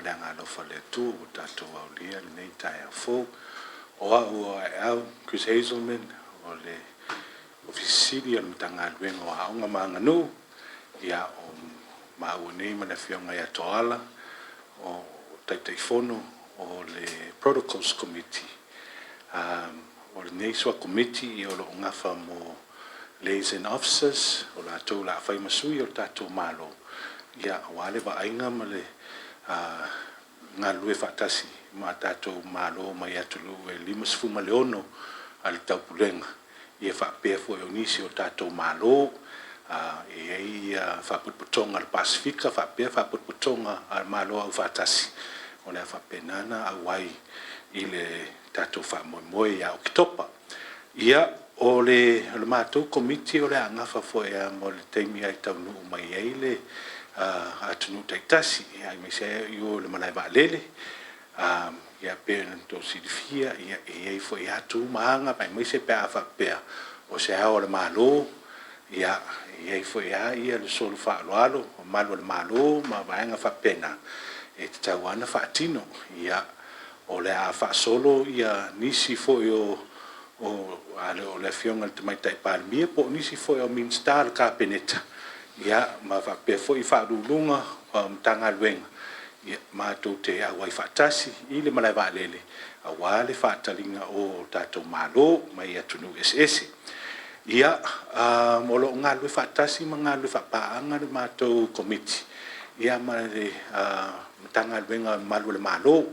le agaalofa o le Atua ua tatou aulia lenei taeao fou. O au o Aeau Chris Hazelman o le Ofisa Sili o le Matagaluega o Aoga ma Aganuu, ia, o maua nei ma le Afioga ia Toala o Taitaifono o le Protocols Committee. O lenei soa Komiti o lo o gafa mo Liaison Officers, o latou o le a fai ma sui o le tatou Malo, ia, aua le vaaiga ma le galulue faatasi ma tatou Malo mai atunuu e 56 a le Taupulega, ia faapea foi o nisi o tatou Malo, e i ai Faapotopotoga a le Pasefika faapea Faapotopotoga a le Malo Aufaatasi, o le a faapena ona auai i le tatou faamoemoe ia Oketopa. Ia, o le matou Komiti o le a gafa foi lava mo le taimi e taunuu mai ai le atunuu taitasi, aemaise ai o le malae vaalele. Ia pei ona outou silafia, e i ai foi lava tu ma aga, aemaise pe a faapea o se Ao o le Malo, ia, e i ai foi lava le solo faaaloalo o malu o le Malo ma vaega faapena e tatau lava ona faatino. Ia, o le a faasolo nisi foi o le Afioga i le Tamaitai Palemia po o nisi foi o Minisita o le Kapeneta, ia, ma faapea foi Ofisa Sili o Pulega o Matagaluega, matou te auai faatasi i le malae vaalele aua le faataliga o tatou Malo mai atunuu eseese. Ia, o lo o galulue faatasi ma galulue faapaaga le matou Komiti ma le Matagaluega o Malu o le Malo.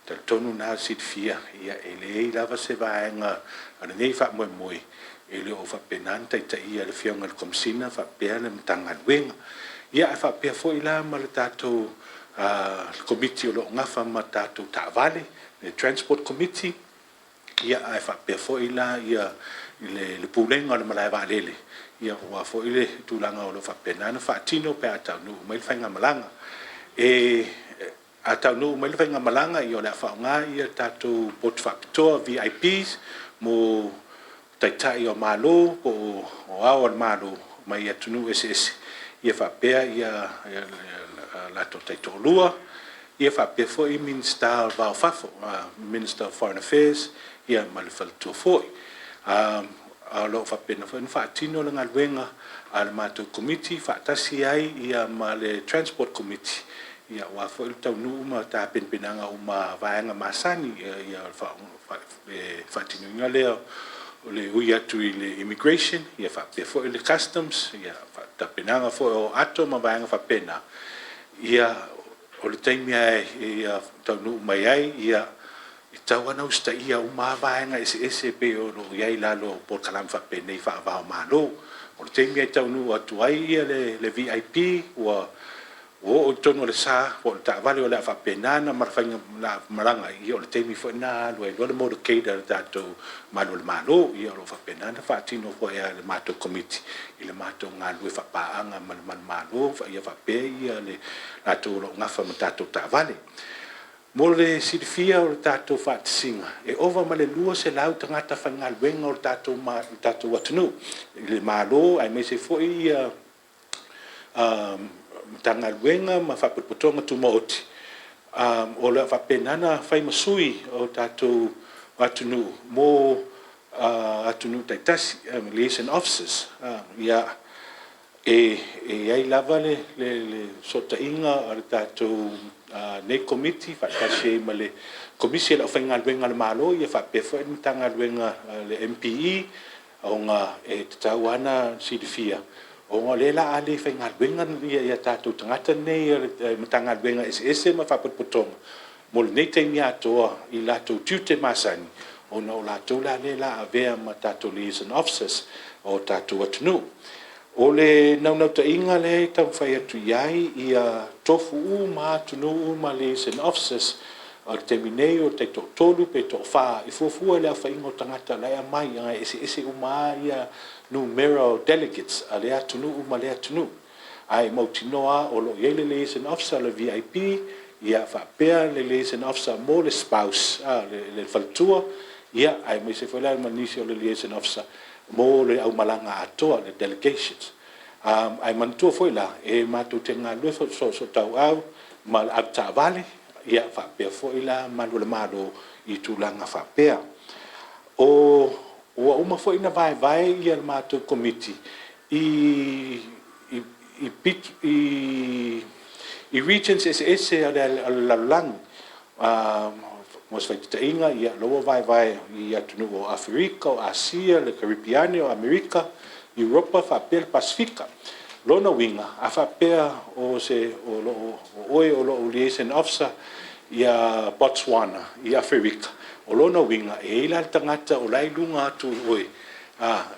E talitonu o lena e silafia, e leai lava se vaega o lenei faamoemoe e le o faapena ona taitaia e le Afioga i le Komesina faapea le Matagaluega. Ia, ae faapea foi la ma le tatou Komiti o lo o gafa ma tatou taavale, le Transport Committee, ae faapea foi la le Pulega o le Malae Vaalele, aua foi le tulaga o lo o faapena ona faatino pe a taunuu mai le faigamalaga. A taunuu mai le faigamalaga, o le a faaaoga tatou potu faapitoa, VIPs, mo Taitai o Malo po o Ao o le Malo mai atunuu eseese, ia faapea latou taitoalua, ia faapea foi Minisita o le Va i Fafo, Minister of Foreign Affairs, ia ma le faletua foi. O lo o faapena foi ona faatino le galuega a le matou Komiti faatasi ai ma le Transport Committee, aua foi le taunuu ma tapenapenaga uma a vaega masani, le faatinoina lea o le ui atu i le Immigration, ia faapea foi le Customs, tapenaga foi o ato ma vaega faapena. Ia, o le taimi lava e taunuu mai ai, e tatau lava ona usitaia uma lava vaega eseese e pei o lo o i ai i lalo o polokalame faapenei faava o Malo. O le taimi e taunuu atu ai le VIP ua oo i totonu o le sa po o le taavale o le a faapena ona malaga ai, ia o le taimi foi lena alu ai loa le motorcade a le tatou Malu o le Malo. Ia o lo o faapena ona faatino foi e le matou Komiti i le matou galulue faapaaga ma le Malu Malo, ia faapea le latou o lo o gafa ma tatou taavale. Mo le silafia o le tatou faatasiga, e ova ma le 200 tagata faigaluega o le tatou atunuu i le Malo aemaise foi Matagaluega ma Faalapotopotoga Tumaoti o le a faapena ona fai ma sui o tatou atunuu mo atunuu taitasi, liaison officers. Ia, e i ai lava le fesootaiga a le tatou nei Komiti faatasi ai ma le Komisi a le Aufaigaluega a le Malo, ia faapea foi le Matagaluega a le MPE, ona e tatau lava ona silafia, ona o lea o le a le faigaluega tatou tagata nei o Matagaluega eseese ma Faalapotopotoga mo lenei taimi atoa i latou tiute masani, ona o latou la lea o le a avea ma tatou liaison officers o tatou atunuu. O le naunautaiga lea e taumafai atu i ai, ia tofu uma atunuu ma liaison officers. O le taimi nei o le taitoatolu pe toafa e fuafua i le aofaiga o tagata o la e aumai, aua e eseese uma lava numera o delegates a lea atunuu ma lea atunuu. Ae mautinoa lava o lo o i ai le liaison officer o le VIP, ia faapea le liaison officer mo le spouse, le faletua, ia aemaise foi la ma nisi o le liaison officer mo le aumalaga atoa, le delegations. Ae manatua foi la, e matou te galulue soosootauau ma le avetaavale. Ia faapea foi la malu o le Malo i tulaga faapea. O ua uma foi ona vaevae le matou Komiti i regions eseese o le lalolagi. Mo se faataitaiga, o lea ua vaevae i atunuu o Aferika, o Asia, le Karipiane, o Amerika, Europa faapea le Pasefika. O lona uiga, a faapea o oe o lo o Liaison Officer ia Botswana i Aferika, o lona uiga, e i ai la le tagata o la e i luga atu o oe,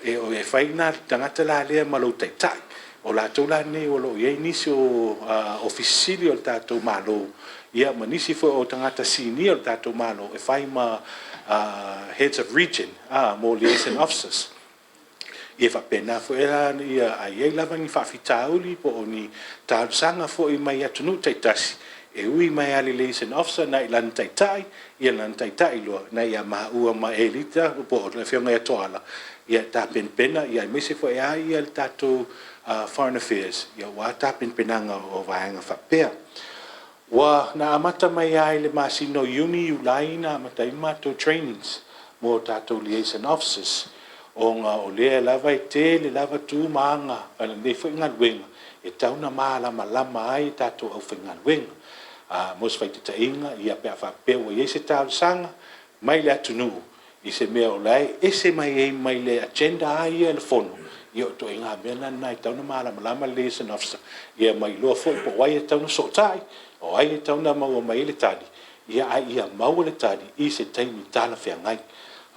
e fai le tagata la lea ma lou taitai. O latou la nei o lo o i ai nisi o Ofisa Sili o le tatou Malo ma nisi foi o tagata sinia o le tatou Malo e fai ma Heads of Region mo Liaison Officers. Ia faapena foi la, a i ai lava ni faafitauli po o ni talosaga foi mai atunuu taitasi, e ui mai lava i le Liaison Officer agai i lana taitai, ia lana taitai loa na ia maua ma Elita po o le Afioga ia Toala e tapenapena, aemaise foi lava le tatou Foreign Affairs aua tapenapenaga o vaega faapea. Ua na amata mai lava i le masina o Iuni, Iulai na amata ai matou trainings mo tatou Liaison Officers, ona o lea lava e tele lava tu ma aga o lenei foi galuega e tatau ona malamalama ai tatou aufaigaluega. Mo se faataitaiga, ia pe a faapea ua i ai se talosaga mai le atunuu i se mea o la e ese mai ai mai le agenda lava ia o le Fono, ia o ituaiga mea la na e tatau ona malamalama le Liaison Officer ma iloa foi po o ai e tatau ona fesootai, o ai e tatau ona maua mai ai le tali, a ia maua le tali i se taimi talafeagai.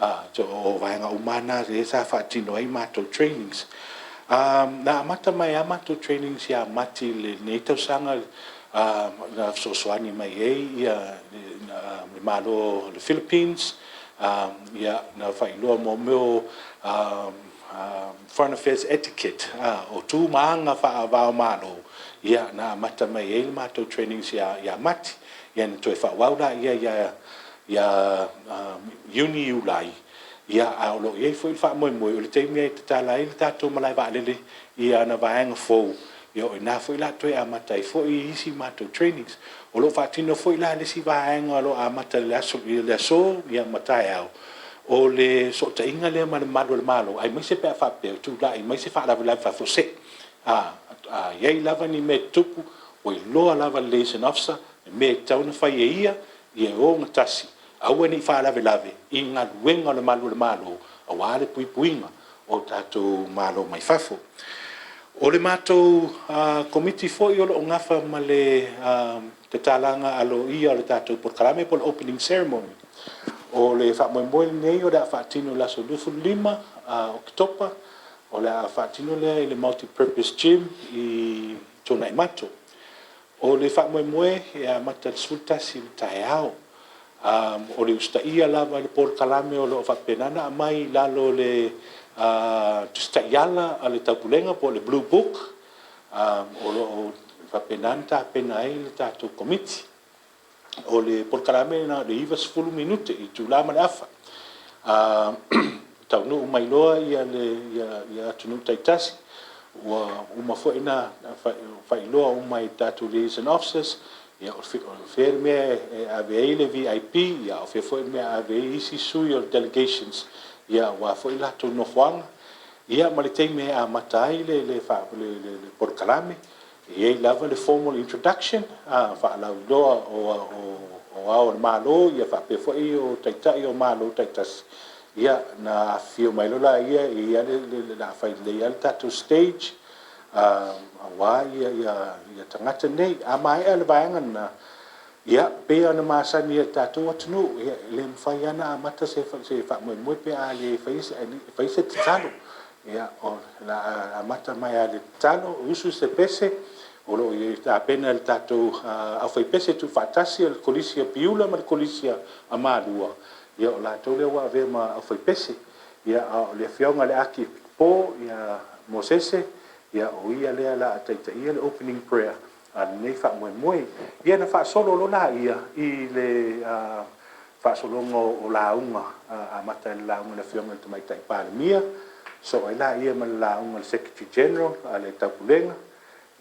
O vaega uma lava na o lea sa faatino ai matou trainings. Na amata mai lava matou trainings ia Mati i lenei tausaga na fesoasoani mai ai le Malo o le Philippines, na faailoa mea o foreign affairs etiquette, o tu ma aga faava o Malo, na amata mai ai le matou trainings ia Mati. Ia na toe faaauau lea ia Iuni, Iulai, a o lo o i ai foi le faamoemoe o le taimi e tatala ai le tatou malae vaalele i ana vaega fou, ia o i ina foi o le a toe amata ai foi isi matou trainings. O lo o faatino foi la le isi vaega o lo o amata i le aso ma taeao, o le fesootaiga lea ma le Malu o le Malo, aemaise pe a faapea e tulai mai se faalavelave faafuasei. A i ai lava ni mea e tutupu, ua iloa lava e le Liaison Officer le mea e tatau ona fai e ia, ia ogatasi, aua ne i faalavelave i galuega a le Malu o le Malo aua le puipuiga o tatou malo mai fafo. O le matou Komiti foi o lo o nafa ma le tatalaina aloaia o le tatou polokalame po o le opening ceremony. O le faamoemoe lenei o le a faatino i le aso 25 o Oketopa, o le a faatino lea i le multipurpose gym i Tuanaimato. O le faamoemoe e amata i le 11:00 i le taeao. O le usitaia lava i le polokalame o lo o faapena ona aumai i lalo o le Tusi Taiala a le Taupulega po o le Blue Book, o lo o faapena ona tapena ai le tatou Komiti. O le polokalame na o le 90 minute, itula ma le afa. E taunuu mai loa atunuu taitasi, ua uma foi ona faailoa uma i tatou Liaison Officers, o fea le mea e ave ai le VIP, a o fea foi le mea e ave ai isi sui o le delegations aua foi latou nofoaga, ia ma le taimi e amata ai le polokalame. E i ai lava le formal introduction, faalauiloa o Ao o le Malo faapea foi o Taitai o Malo taitasi, ia ona afifio mai loa lea, e i ai lava le a fai lelei lava le tatou stage aua tagata nei. A maea le vaega lena, ia pei ona masani ai i le tatou atunuu, e le mafai lava ona amata se faamoemoe pe a le faia se tatalo. Ia, o le a amata mai lava i le tatalo, usu se pese, o lo o tapena e le tatou aufaipese tuufaatasi a le Kolisi a Piula ma le Kolisi a Malua, ia o latou lea ua avea ma aufaipese. Ia, a o le afioga i le Akiepikopo ia Mosese, ia o ia lea o le a taitaia le opening prayer a lenei faamoemoe. Ia ona faasolo loa lea i le faasologa o lauga, amata i le lauga a le Afioga i le Tamaitai Palemia, sosoo ai lea ma le lauga a le Secretary General a le Taupulega.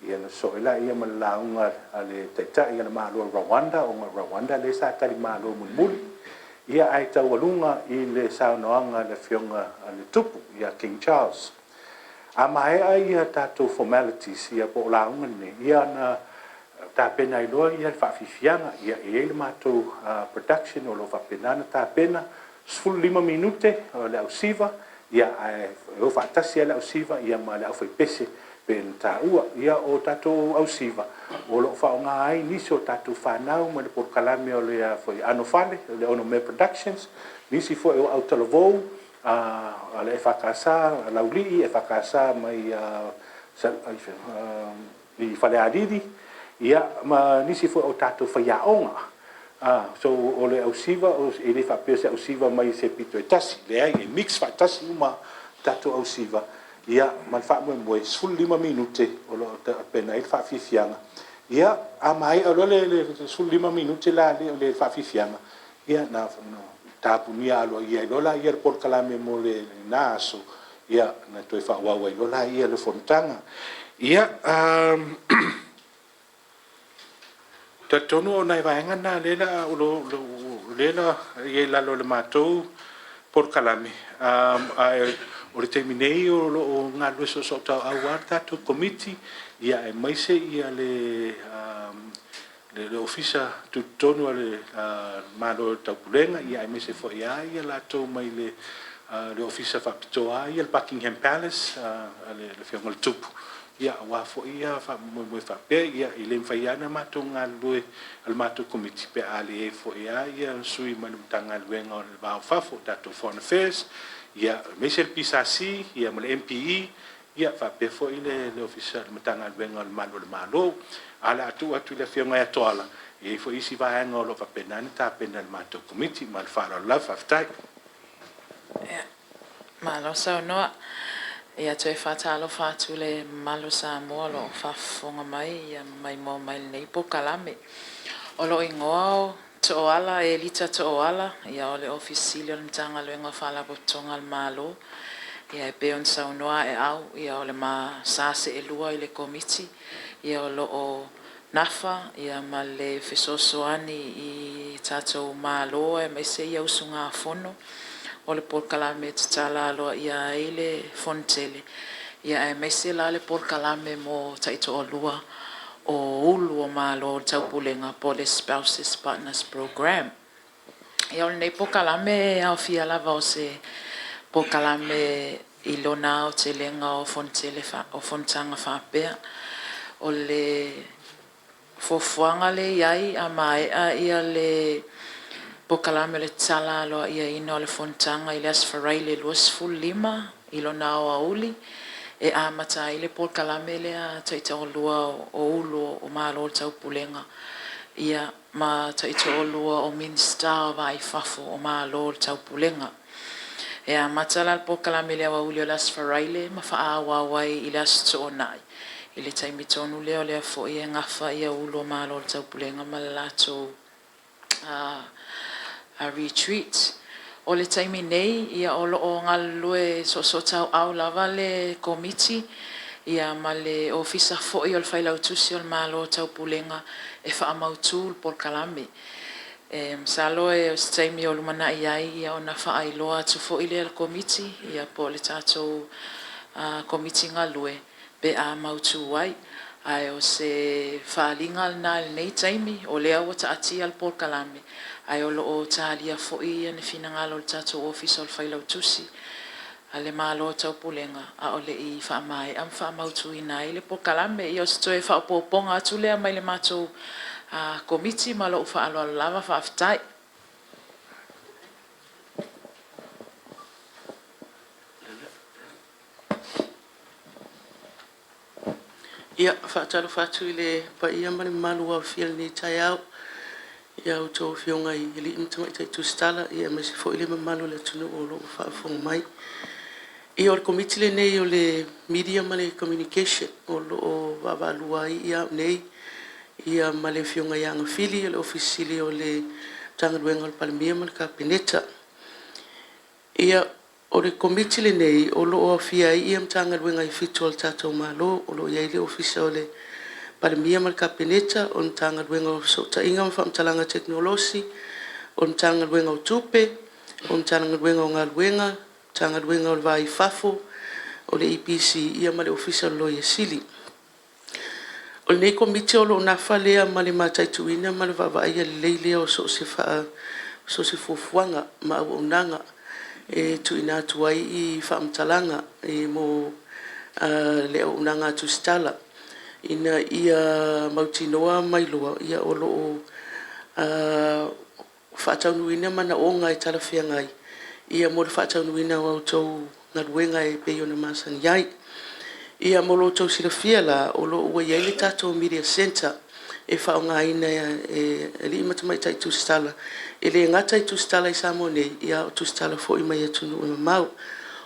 Ia na sosoo ai laia ma le lauga a le Taitai a le Malo o Rwanda, ona o Rwanda lea sa talimalo mulimuli. Ia ae taualuga i le saunoaga a le Afioga a le Tupu ia King Charles. A maea ia tatou formalities ia po o lauga nei, ia ona tapena ai loa le faafiafiaga. Ia e i ai le matou production o lo o faapena ona tapena, 15 minute o le ausiva, ia ae o faatasi lava le ausiva ia ma le aufaipese pei ona taua. Ia o tatou ausiva o lo o faaaoga ai nisi o tatou fanau mai le polokalame o le Anofale, o le Onomea Productions, nisi foi o autalavou a le EFKS a Laulii, EFKS mai i Falealili, ia ma nisi foi o tatou faiaoga. So o le ausiva e le faapea o se ausiva mai se pito e tasi, leai e mix faatasi uma tatou ausiva ia ma le faamoemoe e 15 minute o lo o tapena ai le faafiafiaga. Ia a maea loa le 15 minute la o le faafiafiaga, ia ona tapunia aloaia ai loa lea o le polokalame mo lena aso, ia ona toe faaauau ai loa lea o le fonotaga. Ia, talitonu o nai vaega na o lea o le a i ai i lalo o le matou polokalame, ae o le taimi nei o lo o galulue soosootauau lava le tatou Komiti aemaise le Ofisa Tutotonu a le Malo o le Taupulega, aemaise foi lava latou mai le Ofisa Faapitoa lava ia i le Buckingham Palace a le Afioga i le Tupu, aua foi faamoemoe faapea. Ia e le mafai lava ona matou galulue a le matou Komiti pe a leai foi lava sui mai le Matagaluega o le Va i Fafo, tatou Foreign Affairs, aemaise le PSC ma le MPE, faapea foi le Ofisa o le Matagaluega o le Malu o le Malo. Ae o le a tuu atu i le Afioga ia Toala, e i ai foi isi vaega o lo o faapena ona tapena e le matou Komiti. Ma le faaaloalo lava. Faafetai. Malo saunoa. Ia toe faatalofa atu i le mamalu o Samoa o lo o faafofoga mai ma maimoa mai i lenei polokalame. O lou igoa o Tooala Elita Tooala, ia o le Ofisa Sili o le Matagaluega o Faalapotopotoga a le Malo. Ia e pei ona saunoa Aeau, ia o le ma sa seelua i le Komiti, ia o lo o nafa ma le fesoasoani i tatou Malo aemaise usugafono o le polokalame e tatala aloaia ai le Fonotele, aemaise la le polokalame mo taitoalua o ulu o Malo o le Taupulega po o le Spouses Partners Program. Ia o lenei polokalame e aofia lava o se polokalame i lona aotelega o fonotele o fonotaga faapea. O le fuafuaga lea e i ai a maea le polokalame o le tatala aloaiaina o le fonotaga i le Aso Faraile 25 i lona aoauli e amata ai le polokalame lea a taitoalua o ulu o Malo o le Taupulega ma taitoalua o Minisita o Va i Fafo o Malo o le Taupulega. E amata la le polokalame i le aoauli o le Aso Faraile ma faaauau ai i le Aso Toonai i le taimi tonu lea o lea foi e gafa ulu o Malo o le Taupulega ma le latou retreat. O le taimi nei, o lo o galulue soosootauau lava le Komiti ma le Ofisa foi o le Failautusi o le Malo o Taupulega e faamautu le polokalame. E masalo o se taimi o lumanai ai ona faailoa atu foi lea e le Komiti po o le tatou Komiti galue pe a mautu ai. Ae o se faaaliga lena i lenei taimi, o lea ua taatia le polokalame, ae o lo o talia foi ni finagalo o le tatou Ofisa o le Failautusi a le Malo o Taupulega a o le i faamaea ma faamautuina ai le polokalame. Ia o se toe faaopoopoga atu lea mai le matou Komiti ma lou faaaloalo lava. Faafetai. Ia, e faatalofa atu i le paia ma le mamalu ua aofia i lenei taeao i a outou afioga i alii ma tamaitai tusitala, aemaise foi le mamalu o le atunuu o lo o faafofoga mai. Ia, o le Komiti lenei o le Media ma le Communication o lo o vaavaalua ai au nei ma le Afioga ia Agafili o le Ofisa Sili o le Matagaluega a le Palemia ma le Kapeneta. Ia, o le Komiti lenei o lo o aofia ai Matagaluega e 7 a le tatou Malo. O lo o i ai le Ofisa o le Palemia ma le Kapeneta, o le Matagaluega o Fesootaiga ma Faamatalaga Tekonolosi, o le Matagaluega o Tupe, o le Matagaluega o Galuega, Matagaluega o le Va i Fafo, o le EPC ma le Ofisa o le Loia Sili. O lenei Komiti o lo o nafa lea ma le mataituina ma le vaavaaia lelei lea o so o se fuafuaga ma auaunaga e tuuina atu ai i faamatalaga mo le auaunaga a tusitala ina ia mautinoa ma iloa o lo o faataunuuina manaoga e talafeagai mo le faataunuuina o a outou galuega e pei ona masani ai. Mo lo outou silafia la, o lo o ua i ai le tatou media centre e faaaogaina e alii ma tamaitai tusitala, e le gata i tusitala i Samoa nei, a o tusitala foi mai atunuu e mamao.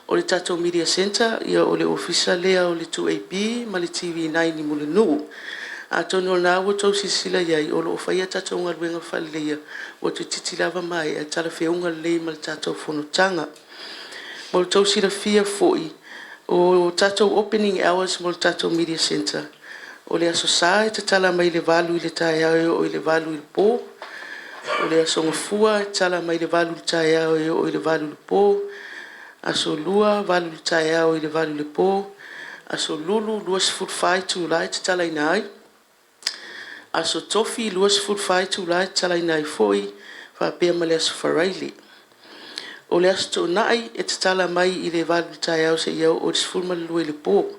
O le tatou media centre o le ofisa lea o le 2AP ma le TV9 i Mulinuu. Atonu o lena ua outou silasila i ai, o lo o fai a tatou galuega faaleleia, ua toeitiiti lava maea talafeauga lelei ma le tatou fonotaga. Mo le tou silafia foi, o tatou opening hours mo le tatou media centre, o le aso Sa e tatala mai le 8:00 i le taeao e oo i le 8:00 i le po. O le aso Gafua e tatala mai le 8:00 i le taeao e oo i le 8:00 i le po. Aso Lua, 8:00 i le taeao i le 8:00 i le po. Aso Lulu, e 24 itula e tatalaina ai. Aso Tofi, 24 itula e tatalaina ai foi, faapea ma le aso Faraile. O le aso Toonai e tatala mai i le 8:00 i le taeao seia oo i le 12:00 i le po.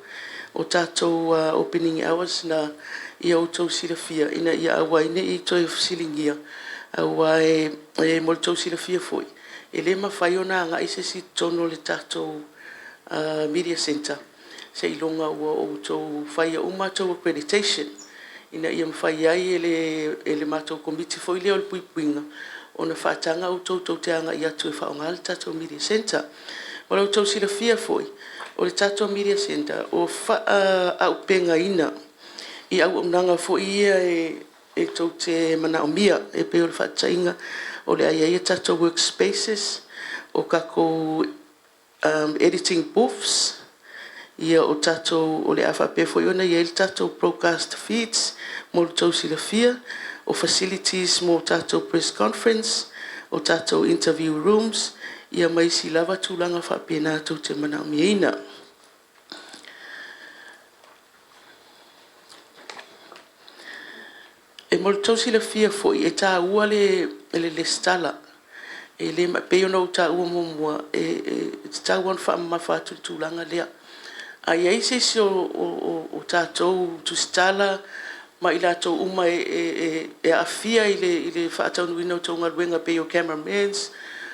O tatou opening hours na ia outou silafia ina ia aua ai ne i toe fesiligia, aua mo le tou silafia foi, e le mafai ona agai se isi i totonu o le tatou media centre seiloga ua outou faia uma a outou accreditation ina ia mafai ai e le matou Komiti foi lea o le Puipuiga ona faataga outou tou te agai atu e faaaoga le tatou media centre. Mo le tou silafia foi, o le tatou media centre ua faa-aupegaina i auaunaga foi ia e tou te manaomia. E pei o le faataitaiga, o le a i ai a tatou work spaces, o tatou editing booths, o le a faapea foi ona i ai le tatou broadcast feeds mo le tou silafia, o facilities mo tatou press conference, o tatou interview rooms, ma isi lava tulaga faapena tou te manaomiaina. E mo le tou silafia foi, e taua le resitala. E pei ona ou taua muamua, e tatau lava ona faamamafa atu le tulaga lea. A i ai se isi o tatou tusitala ma i latou uma e aafia i le faataunuuina o a outou galuega e pei o cameraman,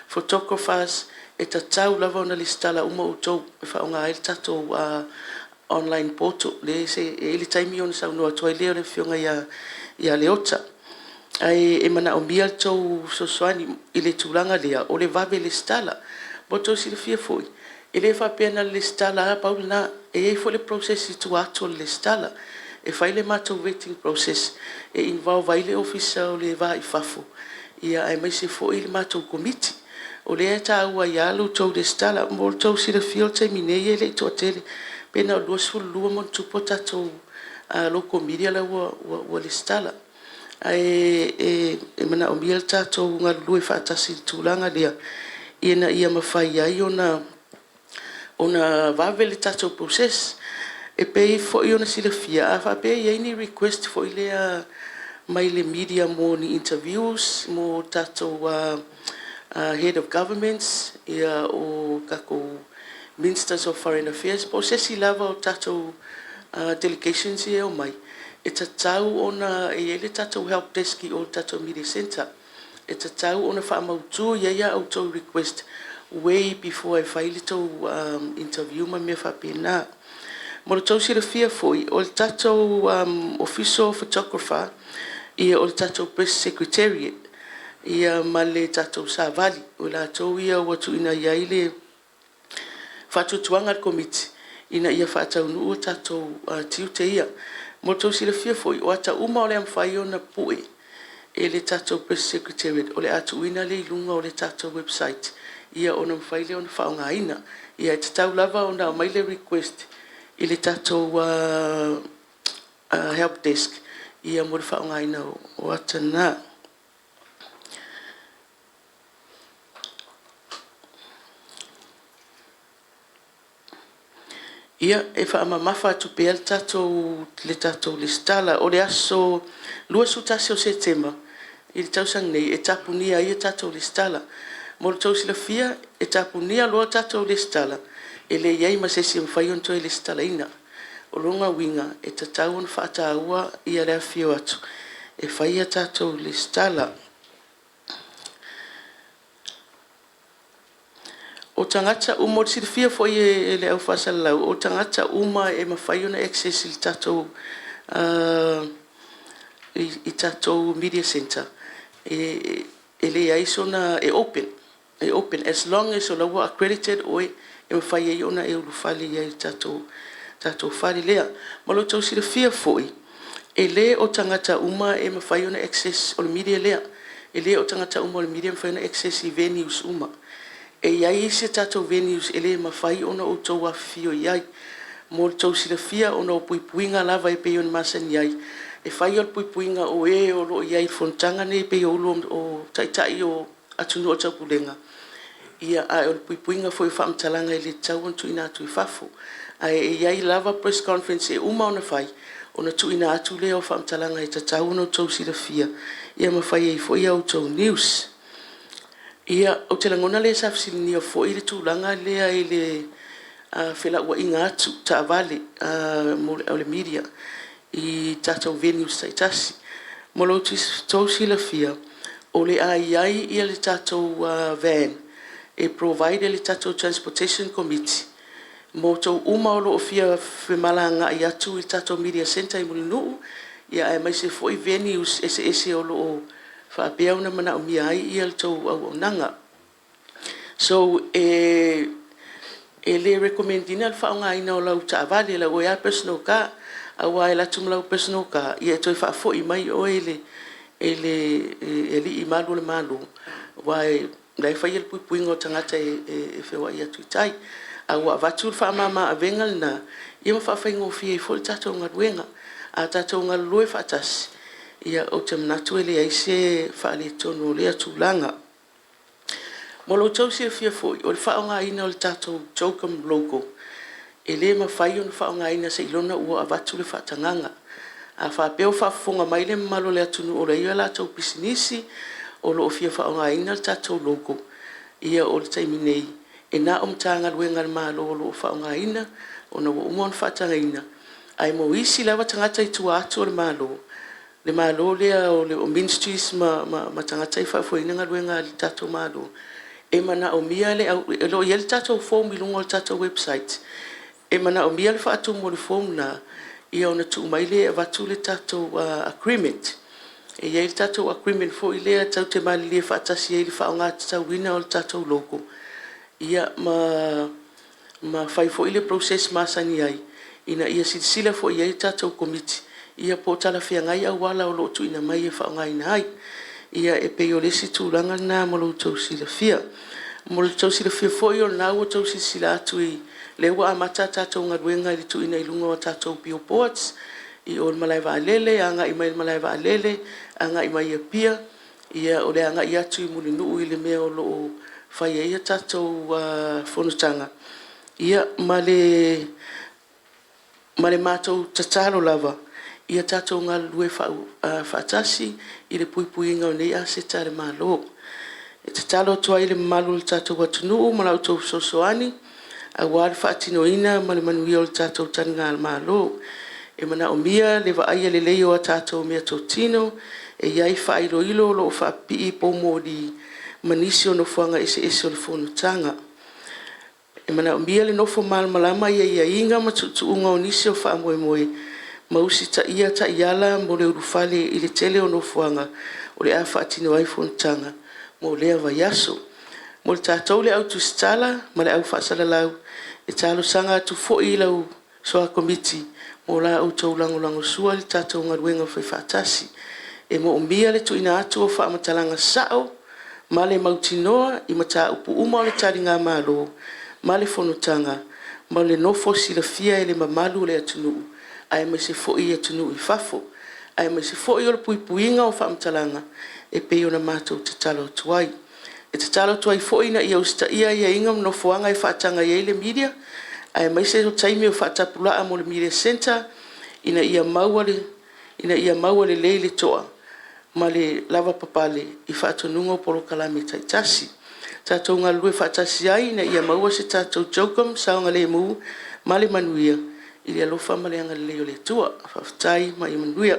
photographers, e tatau lava ona resitala uma outou e faaaoga ai le tatou online portal lea e i ai le taimi ona saunoa atu ai lea o le Afioga ia Leota. Ae manaomia le tou fesoasoani i le tulaga lea o le vave resitala. Mo le tou silafia foi, e le faapea na o le resitala lava pau lena, e i ai foi le process i tua atu o le resitala. E fai le matou vetting process e involve ai le Ofisa o le Va i Fafo aemaise foi le matou Komiti. O lea e taua ai lava lo outou resitala. Mo le tou silafia i le taimi nei e le i toatele, pe na o le 22+ a tatou local media la ua resitala. Ae manaomia le tatou galulue faatasi i le tulaga lea ina ia mafai ai ona vave le tatou process. E pei foi ona silafia, a faapea e i ai ni request foi lea mai le media mo ni interviews mo tatou Head of Governments, o tatou Ministers of Foreign Affairs, po o se isi lava o tatou delegations ia e omai, e tatau ona e i ai le tatou help desk i o i le tatou media centre. E tatau ona faamautu i ai a outou request way before e fai le tou interview ma mea faapena. Mo le tou silafia foi, o le tatou Official Photographer, o le tatou Press Secretariat ma le tatou Savali, o i latou ia ua tuuina i ai le faatuatuaga a le Komiti ina ia faataunuu a tatou tiute ia. Mo le tou silafia foi, o ata uma o le a mafai ona pue e le tatou Press Secretariat, o le a tuuina lea i luga o le tatou website ona mafai lea ona faaaogaina. E tatau lava ona aumai le request i le tatou help desk ia mo le faaaogaina o ata na. Ia, e faamamafa atu pea le tatou, le tatou resitala. O le aso 21 o Setema i le tausaga nei e tapunia ai a tatou resitala. Mo le tou silafia, e tapunia loa tatou resitala, e le i ai ma se isi e mafai ona toe resitalaina. O lona uiga e tatau ona faataua le afifio atu e fai a tatou resitala. O tagata uma, mo le silafia foi e le au faasalalau, o tagata uma e mafai ona access i le tatou media centre, e leai sona… e open, e open as long as o la e ua accredited oe e mafai ai ona e ulufale ai i le tatou fale lea. Mo lo outou silafia foi, e le o tagata uma e mafai ona access, o le media lea. E le o tagata uma o le media e mafai ona access i venues uma. E i ai isi a tatou venues e le mafai ona outou afifio i ai. Mo le tou silafia ona o puipuiga lava e pei ona masani ai, e fai o le puipuiga o e o lo o i ai i le fonotaga lenei pei o Taitai o atunuu o le Taupulega, ae o le puipuiga foi o faamatalaga e le tatau ona tuuina atu i fafo. Ae i ai lava press conference e uma ona fai, ona tuuina atu lea o faamatalaga e tatau ona outou silafia ma fai ai foi a outou news. Ia, ou te lagona lea sa fesiligia foi le tulaga lea i le felauaiga atu taavale a le media i tatou venues taitasi. Mo lo outou silafia, o le a i ai le tatou van e provide e le tatou Transportation Komiti mo outou uma o lo o fia femalagaai atu i le tatou media centre i Mulinuu aemaise foi venues eseese o lo o faapea ona manaomia ai le tou auaunaga. So, e le recommend ina le faaaogaina o lau taavale, lau oe lava personal car, aua e alu atu ma lau personal car, e toe faafoi mai oe e le alii malu o le Malo, aua o la e fai le puipuiga o tagata e feoai atu i tai. Ae ua avatu le faamama-avega lena ma faafaigofie ai foi le tatou galuega. A tatou galulue faatasi, ou te manatu e leai se faaletonu o lea tulaga. Mo lo outou silafia foi, o le faaaogaina o le tatou CHOGM logo, e le mafai ona faaaogaina seiloga ua avatu le faatagaga. A faapea o faafofoga mai le mamalu o le atunuu o lo o i ai a latou pisinisi o lo o fia faaaogaina le tatou logo, ia o le taimi nei, e na o Matagaluega a le Malo o lo o faaaogaina ona ua uma ona faatagaina. Ae mo isi lava tagata i tua atu o le Malo, le Malo lea o Ministries ma tagata ia e faafoeina galuega a le tatou Malo, e manaomia le au… O lo o i ai le tatou form i luga o le tatou website e manaomia le faatumu o le form lena ona tuu mai lea e avatu le tatou agreement. E i ai le tatou agreement foi lea tatou te malilie faatasi ai i le faaaoga tatauina o le tatou logo ma fai foi le process masani ai ina ia silasila foi i ai le tatou Komiti po o talafeagai auala o lo o tuuina mai e faaaogaina ai. Ia e pei o le isi tulaga lena mo lo outou silafia. Mo le tou silafia foi o lena ua outou silasila atu o lea ua amata a tatou galuega i le tuuina i luga o tatou billboards i o i le malaevaalele, agai mai le malaevaalele, agai mai Apia, o le agai atu i Mulinuu i le mea o lo o fai ai a tatou fonotaga. Ia ma le matou tatalo lava, ia tatou galulue faatasi i le puipuiga o nei aseta a le Malo. E tatalo atu ai i le mamalu o le tatou atunuu ma la outou fesoasoani aua le faatinoina ma le manuia o le tatou taligamalo. E manaomia le vaaia lelei o a tatou meatotino, e i ai faailoilo o lo o faapipii i poumoli ma nisi o nofoaga eseese o le fonotaga. E manaomia le nofo malamalama i aiaiga ma tuutuuga o nisi o faamoemoe ma usitaia taiala mo le ulufale i le tele o nofoaga o le a faatino ai fonotaga mo lea vaiaso. Mo tatou le au tusitala ma le au faasalalau, e talosaga atu foi i lau soa Komiti mo la outou lagolagosua i le tatou galuega faifaatasi. E moomia le tuuina atu o faamatalaga sao ma le mautinoa i mataupu uma o le taligamalo ma le fonotaga ma le nofo silafia e le mamalu o le atunuu. aemaise foi i atunuu i fafo, aemaise foi o le puipuiga o faamatalaga e pei ona matou tatalo atu ai. E tatalo atu ai foi ina ia usitaia aiaiga ma nofoaga e faataga i ai le media, aemaise o taimi o faatapulaa mo le media centre ina ia maua lelei le to'a ma le lavapapale i faatonuga o polokalame taitasi. Tatou galulue faatasi ai ina ia maua se tatou CHOGM saogalemu ma le manuia i le alofa ma le agalelei o le Atua. Faafetai ma ia manuia.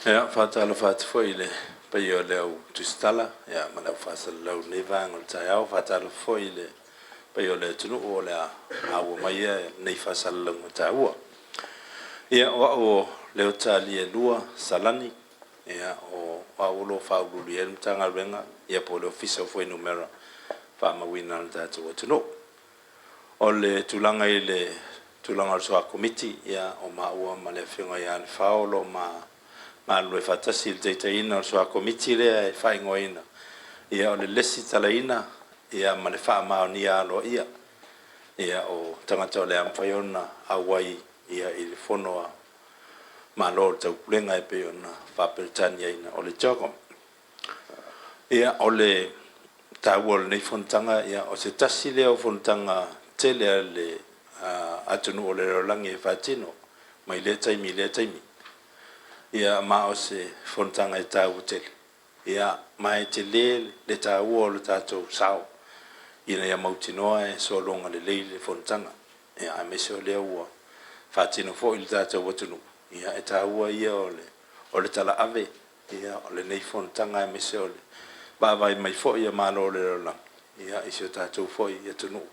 Ia, e faatalofa atu foi i le paia o le au tusitala ma le au faasalalau i lenei vaega o le taeao. E faatalofa foi i le paia o le atunuu o le a maua mai lenei faasalalauga taua. Ia, o au o Leota Aliielua Salani, o au o lo o faauluulu i ai le Matagaluega po o le Ofisa o Fuainumera Faamauina a le tatou atunuu. O le tulaga i le tulaga o le Soa Komiti, o maua ma le Afioga ia Lefao o lo o ma galulue faatasi i le taitaiina o le Soa Komiti lea e faaigoaina o le lesitalaina ma le faamaonia aloaia o tagata o le a mafai ona auai i le Fono a Malo o le Taupulega e pei ona faa-Peretania o le CHOGM. O le taua o lenei fonotaga, o se tasi lea o fonotaga tele a le atunuu o le lalolagi e faatino mai lea taimi i lea taimi. Ma o se fonotaga e taua tele, ma e tele le taua o le tatou sao ina ia mautinoa e sologa lelei le fonotaga, aemaise o lea ua faatino foi i le tatou atunuu. E taua ia o le talaave o lenei fonotaga aemaise o le vaavaai mai foi a Malo o le lalolagi i si o tatou foi atunuu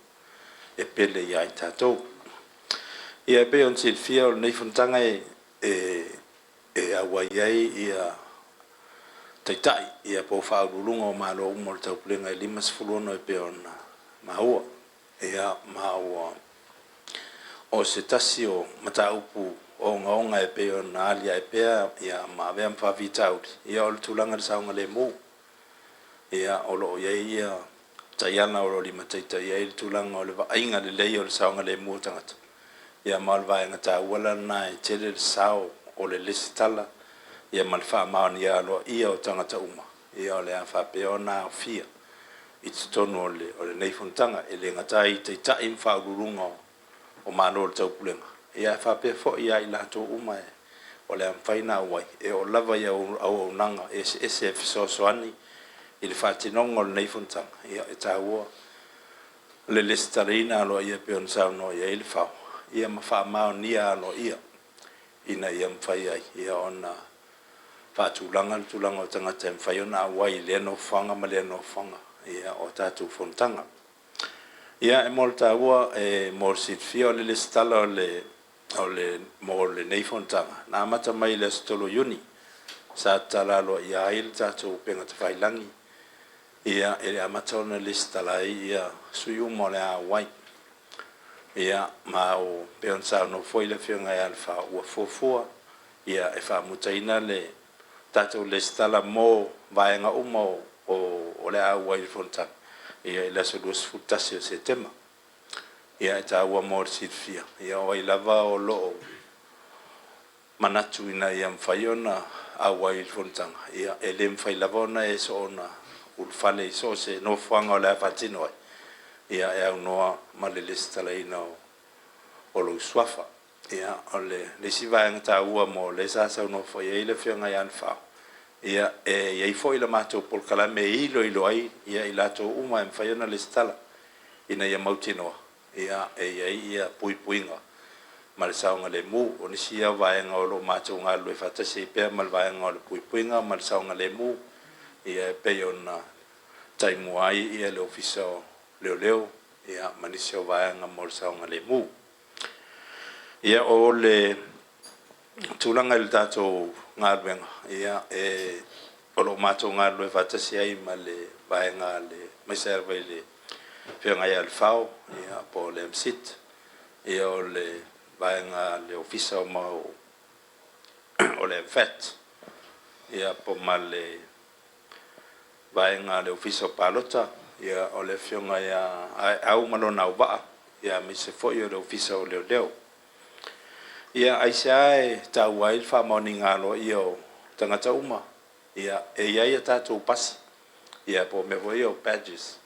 e pele ia i tatou. E pei ona silafia o lenei fonotaga e auai ai Taitai po o Faauluuluga o Malo uma o le Taupulega e 56 e pei ona maua. Ma ua o se tasi o mataupu ogaoga e pei ona aliae pea ma avea ma faafitauli, o le tulaga i le saogalemu. O lo o i ai taiala o lo o limataitaia ai le tulaga o le vaaiga lelei o le saogalemu o tagata, ma o le vaega taua la lena e tele le sao o le lesitala ma le faamaonia aloaia o tagata uma o le a faapea ona aofia i totonu o lenei fonotaga. E le gata ai i Taitai ma Faauluuluga o Malo o le Taupulega, ae faapea foi ia i latou uma o le a mafai ona auai, e oo lava i auaunaga eseese e fesoasoani i le faatinoga o lenei fonotaga. E taua le lesitalaina aloaia e pei ona saunoa i ai Lefao, ma faamaonia aloaia ina ia mafai ai ona faatulaga le tulaga o tagata e mafai ona auai i lea nofoaga ma lea nofoaga o tatou fonotaga. E mo le taua, mo le silafia o le lesitala mo lenei fonotaga, na amata mai i le aso 3 o Iuni, sa tatala aloaia ai le tatou upega tafailagi e le amata ona lesitala ai sui uma o le a auai. Ma e pei ona saunoa foi le Afioga ia Lefao, ua fuafua e faamutaina le tatou lesitala mo vaega uma o le a auai i le fonotaga i le aso 21 o Setema. E taua mo le silafia, o ai lava o lo o manatu ina ia mafai ona auai i le fonotaga, e le mafai lava ona e soona ulufale i so o se nofoaga o le a faatino ai, e aunoa ma le lesitalaina o lou suafa. O le isi vaega taua mo lea sa saunoa foi i ai le Afioga ia Lefao, e i ai foi le matou polokalame e iloilo ai i latou uma e mafai ona lesitala ina ia mautinoa e i ai puipuiga ma le saogalemu. O nisi ia o vaega o lo o matou galulue faatasi ai pea ma le vaega o le puipuiga ma le saogalemu, e pei ona taimua ai le Ofisa o Leoleo ma nisi o vaega mo le saogalemu. O le tulaga i le tatou galuega, o lo o matou galulue faatasi ai ma le vaega aemaise lava i le Afioga ia Lefao po o le MCIT, o le vaega a le Ofisa o le MFAT, po ma le vaega a le Ofisa o Palota. ia, o le Afioga ia Aeau ma lona auvaa, ia aemaise foi o le Ofisa o Leoleo. Ia, aisea e taua ai le faamaoniga aloaia o tagata uma? Ia, e i ai a tatou pasi, ia po o mea foi ia o badges,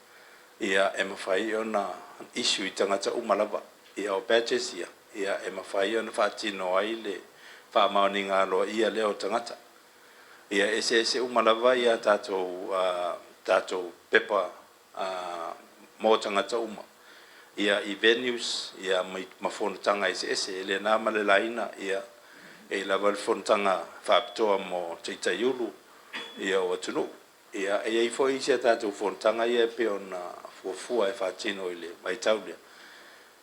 ia e mafai ona issue i tagata uma lava. Ia o badges ia, ia e mafai ona faatino ai le faamaoniga aloaia lea o tagata. Ia e eseese uma lava ia tatou tatou pepa mo tagata uma ia i venues ia ma fonotaga eseese. E le na ma le laina ia e i ai lava le fonotaga faapitoa mo Taitai-ulu ia o atunuu. Ia e i ai foi isi a tatou fonotaga ia e pei ona fuafua e faatino i le vaitau lea,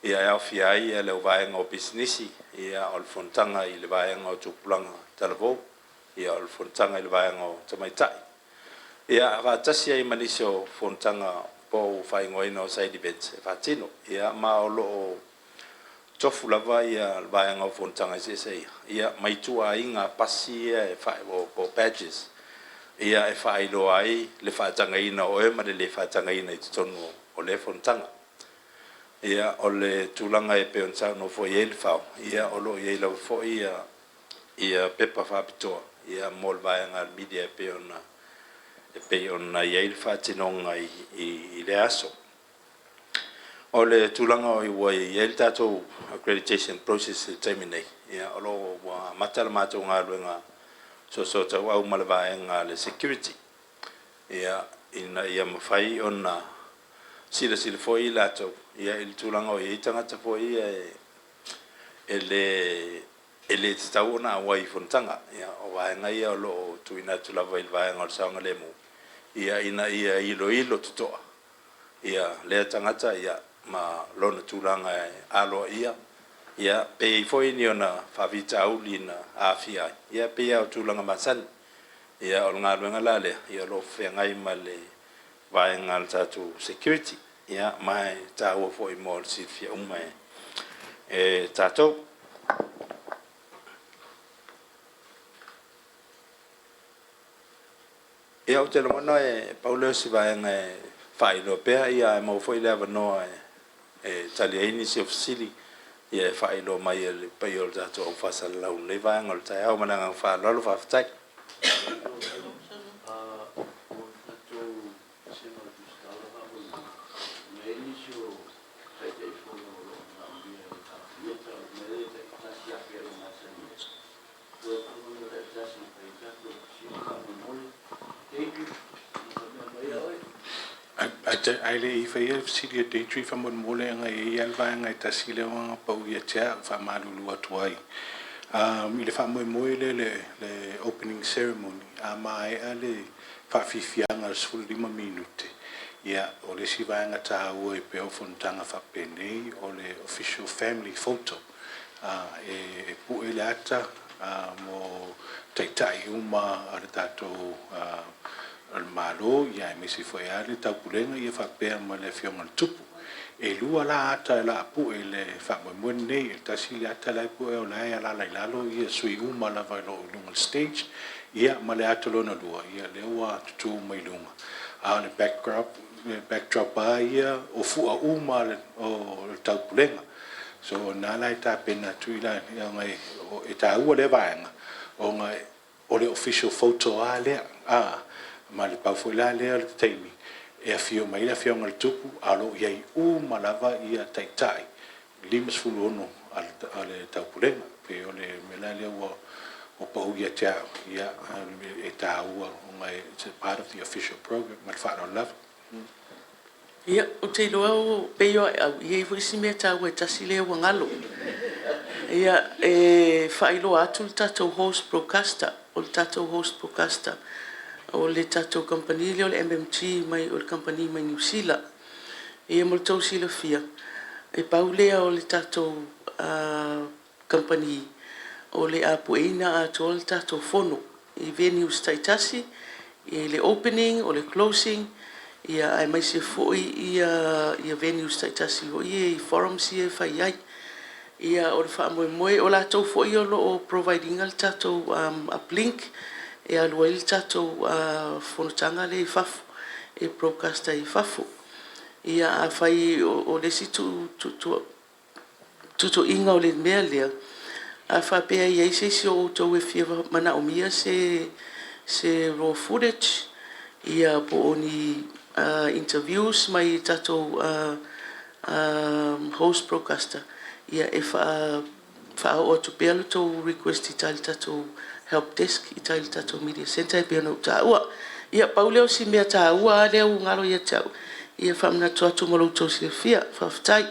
ia e aofia ai le vaega o pisinisi, ia o le fonotaga i le vaega o tupulaga talavou, ia o le fonotaga i le vaega o tamaitai. Ia faatasi ai ma nisi o fonotaga po o faaigoaina o side events e faatino. Ia ma o lo o tofu lava ia le vaega o fonotaga eseese ia, ia ma ituaiga pasi ia e po o badges ia e faailoa ai le faatagaina o oe ma le le faatagaina i totonu o lea fonotaga. Ia o le tulaga e pei ona saunoa foi i ai Lefao, ia o lo o i ai lava foi ia pepa faapitoa ia mo le vaega a le media e pei ona i ai le faatinoga i lea aso. O le tulaga ua i ai le tatou accreditation process i le taimi nei, ia o lo o ua amata le matou galuega soosootaua ma le vaega a le security, ia ina ia mafai ona silasila foi i latou ia i le tulaga o i ai tagata foi ia e le tatau ona auai i fonotaga. Ia o vaega ia o lo o tuuina atu lava i le vaega o le saogalemu, ia ina ia iloilo totoa ia lea tagata ia ma lona tulaga e aloaia, ia pe i ai foi ni ona faafitauli na aafia ai, ia pei lava o tulaga masani. Ia o le galuega la lea, ia o lo o feagai ma le vaega a le tatou security, ia ma e taua foi mo le silafia uma e tatou. Ia ou te lagona e pau lea o si vaega e faailoa pea, ia ae maua foi le avanoa e tali ai nisi o fesili ia e faailoa mai e le paia o le tatou au faasalalau i lenei vaega o le taeao. Ma le agaga faaaloalo, faafetai. Ae le i faia le fesili a Deidre faamolemole ona e i ai lava le vaega e tasi lea ua pau ia te au e faamalulu atu ai. I le faamoemoe lea le opening ceremony, a maea le faafiafiaga o le 15 minute, ia o le isi vaega taua e pei o fonotaga faapenei o le official family photo. E pue le ata mo taitai uma a le tatou o le Malo, ia aemaise foi lava le Taupulega ia faapea ma le Afioga i le Tupu. E lua la ata e pue i le faamoemoe lenei. E tasi le ata la e pue o la e alaala i lalo ia sui uma lava o lo o i luga o le stage, ia ma le ata lona lua, ia lea ua tutu mai luga. A o le backdrop lava ia o fua uma o le Taupulega. So na la e tapena atu i la, ona e taua lea vaega, ona o le official photo lava lea. Ma le pau foi la lea o le taimi e afio mai le Afioga i le Tupu, a o lo o i ai uma lava ia taitai 56 a le Taupulega. Pei o le mea la lea ua pau ia te au, ia, e taua ona it's a part of the official program. Ma le faaaloalo lava. Ia, ou te iloa o pei o au, e i ai foi si mea taua e tasi lea ua galo. Ia, e faailoa atu le tatou host broadcaster, o le tatou host broadcaster, o le tatou kamupani lea o le MMG mai o le kamupani mai Niu Sila. Ia mo le tou silafia, e pau lea o le tatou kamupani o le a pueina atoa le tatou fono i venues taitasi, i le opening, o le closing, ia aemaise foi ia venues taitasi foi ia i forums ia e fai ai. Ia o le faamoemoe, o latou foi o lo o provide ina le tatou uplink e alu ai le tatou fonotaga lea i fafo, e broadcast ai i fafo. Ia afai o le isi tuutuuga o le mea lea, a faapea e i ai se isi o outou e fia manaomia se raw footage ia po o ni interviews mai tatou host broadcaster, ia e faaoo atu pea le tou request i tai i le tatou help desk i tai i le tatou media centre e pei ona ou taua. Ia pau lea o si mea taua lava lea ua galo ia te au, ia faamanatu atu mo lo outou silafia. Faafetai.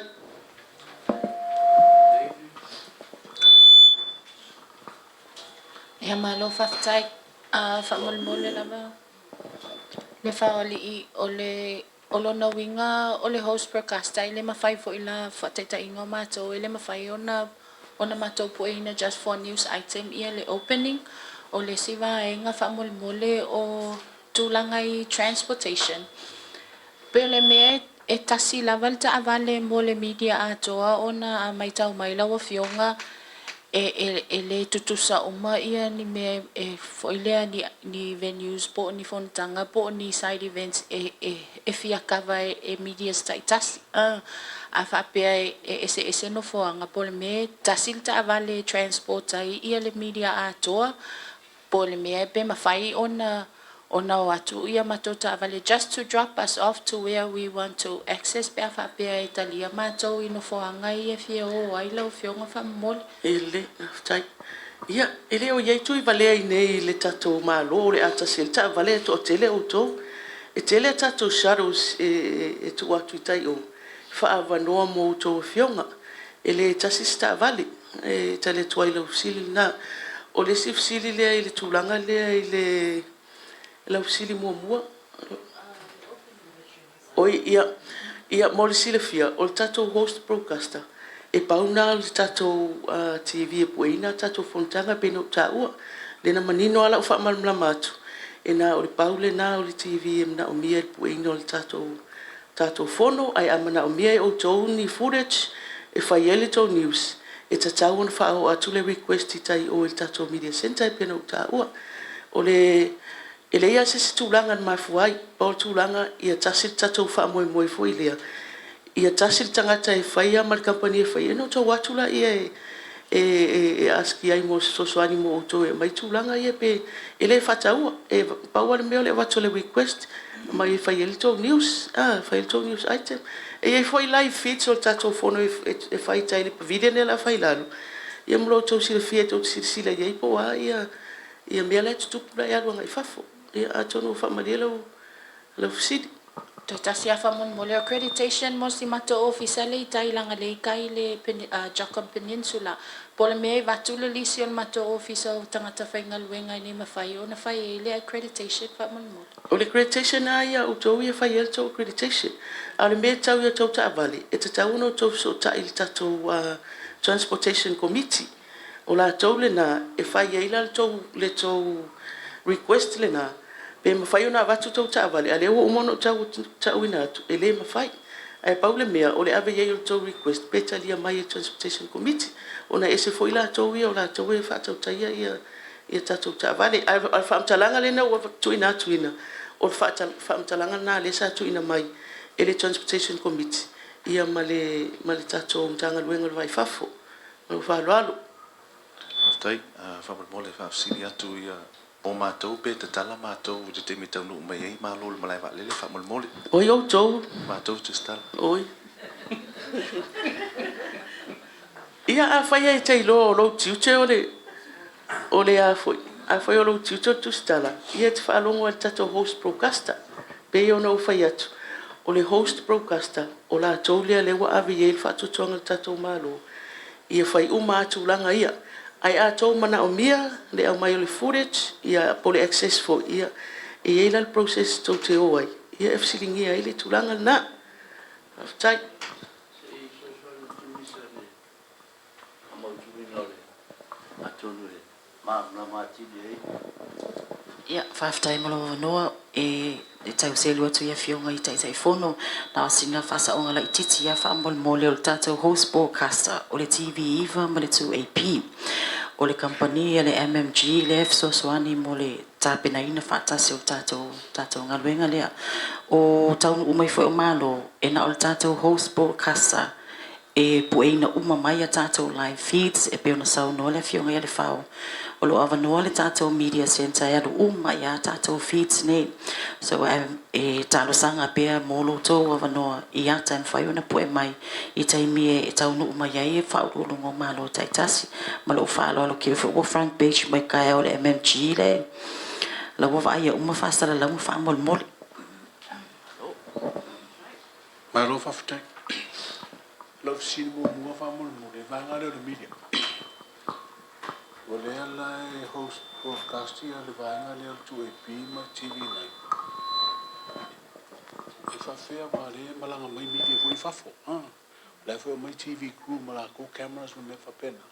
Ia malo faafetai. Faamolemole lava le faaalii o le o lona uiga o le host broadcaster e le mafai foi la faataitaiga o matou e le mafai ona matou pueina just for news item ia le opening. O le isi vaega faamolemole o tulaga i transportation. Pe o le mea e tasi lava le taavale mo le media atoa ona a matau mai lau Afioga e le tutusa uma ia ni mea e foi lea ni venues po o ni fonotaga po o ni side events e fia cover e medias taitasi. A faapea e eseese nofoaga po o le mea e tasi le taavale e transport ai ia le media atoa po o le mea pe mafai ona o atu ia matou taavale just to drop us off to where we want to access pe a faapea e talia matou i nofoaga ia e fia o ai lau Afioga faamolemole. E lelei, faafetai. Ia, e le o i ai Tuivalea i inei i le tatou Malo o le a tasi ai le taavale ae toatele outou. E tele a tatou shuttles e tuu atu i tai i o e faaavanoa mo a outou afioga. E le tasi se taavale. E tali atu ai i lau fesili lena. O le isi fesili lea i le tulaga lea i le lau fesili muamua. Oi, ia, ia mo le silafia, o le tatou host broadcaster, e pau lena o le tatou TV e pueina a tatou fonotaga pei ona ou taua. Lea na manino lava lau faamalamalama atu, e na o le pau lena o le TV e manaomia i le pueina o le tatou fono. Ae a manaomia e outou ni footage e fai ai le tou news, e tatau ona faaoo atu le request i tai i o i le tatou media centre e pei ona ou taua. O le E leai lava se isi tulaga na mafua ai, pau le tulaga ia tasi le tatou faamoemoe foi lea, ia tasi le tagata e faia ma le kamupani e faia, ona outou o atu lea e ask i ai mo se fesoasoani mo outou e aumai tulaga ia pe… E le faataua, e pau lava le mea o le avatu o le request aumai e fai ai le tou news, e fai ai le tou news item. E i ai foi live feeds o le tatou fono e fai i tai i le pavilion lea o le a fai i lalo, ia mo lo outou silafia tou te silasila i ai po o a mea la e tutupu la e alu agai i fafo. Ia atonu ua faamalie lau fesili. Toe tasi lava faamolemole, o accreditation mo si matou ofisa lea i tai leaga lea i tai i le Jochum Peninsula. Po o le mea e avatu le lisi o le matou ofisa o tagata faigaluega ina ia mafai ona fai ai le accreditation faamolemole. O le accreditation lava ia a outou ia e fai ai le tou accreditation. A o le mea e tau i a outou taavale, e tatau ona outou fesootai i le tatou Transportation Committee. O latou lena e fai ai la le tou request lena pe mafai ona avatu tou taavale, a o lea ua uma ona ou tauina atu e le mafai. Ae pau le mea o le ave i ai o le tou request pe talia mai e le Transportation Committee ona e ese foi latou ia o latou e faatautaia tatou taavale. Ae o le faamatalaga lea ua tuuina atu, o le faamatalaga lena lea sa tuuina mai e le Transportation Committee ma le tatou Matagaluega o le Va i Fafo. Ma lou faaaloalo. Faafetai. Faamolemole e faafesili atu ia po matou pe tatala matou i le taimi e taunuu mai ai malo i le malae vaalele faamolemole. Oi outou. Matou tusitala. Oi. Ia afai e te iloa o lou tiute o le a foi, afai o lou tiute o le tusitala, ia e te faalogo lava i le tatou host broadcaster. E pei ona ou fai atu, o le host broadcaster, o latou lea lea ua ave i ai le faatuatuaga o le tatou Malo, ia fai uma lava tulaga ia. Ae a outou manaomia le aumai o le footage ia po o le access foi, ia e i ai la le process tou te o ai e fesiligia ai le tulaga lena. Faafetai. Ia, faafetai mo lou avanoa e tau selu atu i Afioga i Taitaifono. Na o sina faasaoga laitiiti lava faamolemole o le tatou host broadcaster o le TV9 ma le 2AP. O le kamupani a le MMG lea e fesoasoani mo le tapenaina faatasi o le tatou tatou galuega lea. O taunuu mai foi o Malo, e na o le tatou host broadcaster e pueina uma mai a tatou live feeds e pei ona saunoa le Afioga ia Lefao. O lo o avanoa le tatou media centre e alu uma ai lava tatou feeds nei. So e talosaga pea mo lo outou avanoa i ata e mafai ona pue mai i taimi e taunuu mai ai Faauluuluga o Malo taitasi. Ma lou faaaloalo tele foi ua front page mai taeao le MMG le la ua vaaia uma faasalalauga faamolemole. Malo faafetai. Lau fesili muamua faamolemole, vaega lea o le media. O lea la e host broadcast ia le vaega lea o le 2AP ma le TV9. E faafefea aua lea e malaga mai media foi i fafo. O la e foi omai TV crew ma latou cameras ma mea faapena.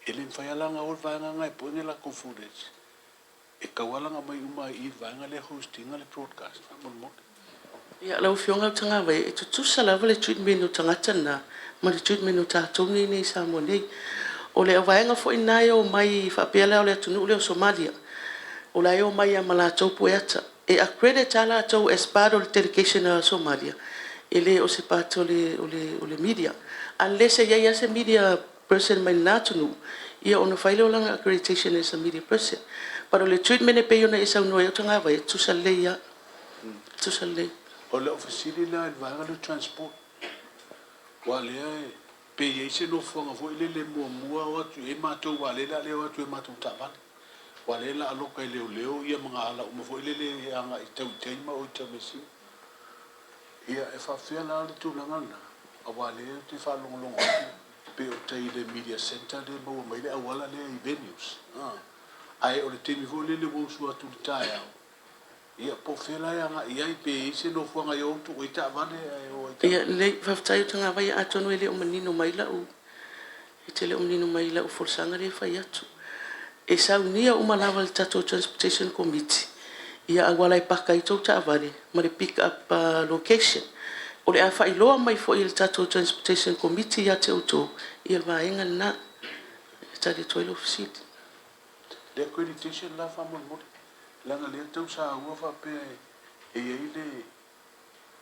E le mafai lava la ona o le vaega lena e pue ni latou footage. E tauala ona aumai uma i i le vaega lea host ina le broadcast faamolemole. Ia, lau Afioga Utagavai, e tutusa lava le treatment o tagata na ma le treatment o tatou nei nei i Samoa nei. O le vaega foi lena e omai faapea la o le atunuu lea o Somalia, o la e omai lava ma latou pueata. E accredit lava latou as part o le delegation a Somalia, e le o se part o le media. Unless e i ai lava se media person mai lena atunuu, ia ona fai lea o lana accreditation as a media person. But o le treatment e pei ona e saunoa ai Utagavai, e tutusa lelei lava. Tutusa lelei. O lau fesili la i le vaega lea o transport. Aua lea e pe i ai se nofoaga foi lele muamua o atu i ai matou aua lea o le a le o atu i a matou taavale. Aua lea o le a loka e leoleo ia ma ala uma foi lele e agai tau i tai ma o i Taumeasina. Ia e faafefea la le tulaga lena aua lea ou te faalogologo atu pei o tai i le media centre lea e maua mai ai le auala lea i venues. Ae o le taimi foi lele ua usu atu i le taeao, ia po o fea la e agai i ai, pe i ai se nofoaga e o tuu ai taavale ae o ai Ia, lelei, faafetai Utagavai, atonu e le o manino mai lau, e te le o manino mai i lau folasaga lea e fai atu. E saunia uma lava e le tatou Transportation Committee ia auala e paka ai tou taavale ma le pick up location. O le a faailoa mai foi e le tatou Transportation Committee ia te outou ia le vaega lena e tali atu ai lau fesili. Le accreditation la faamolemole, leaga lea tau saua faapea e i ai le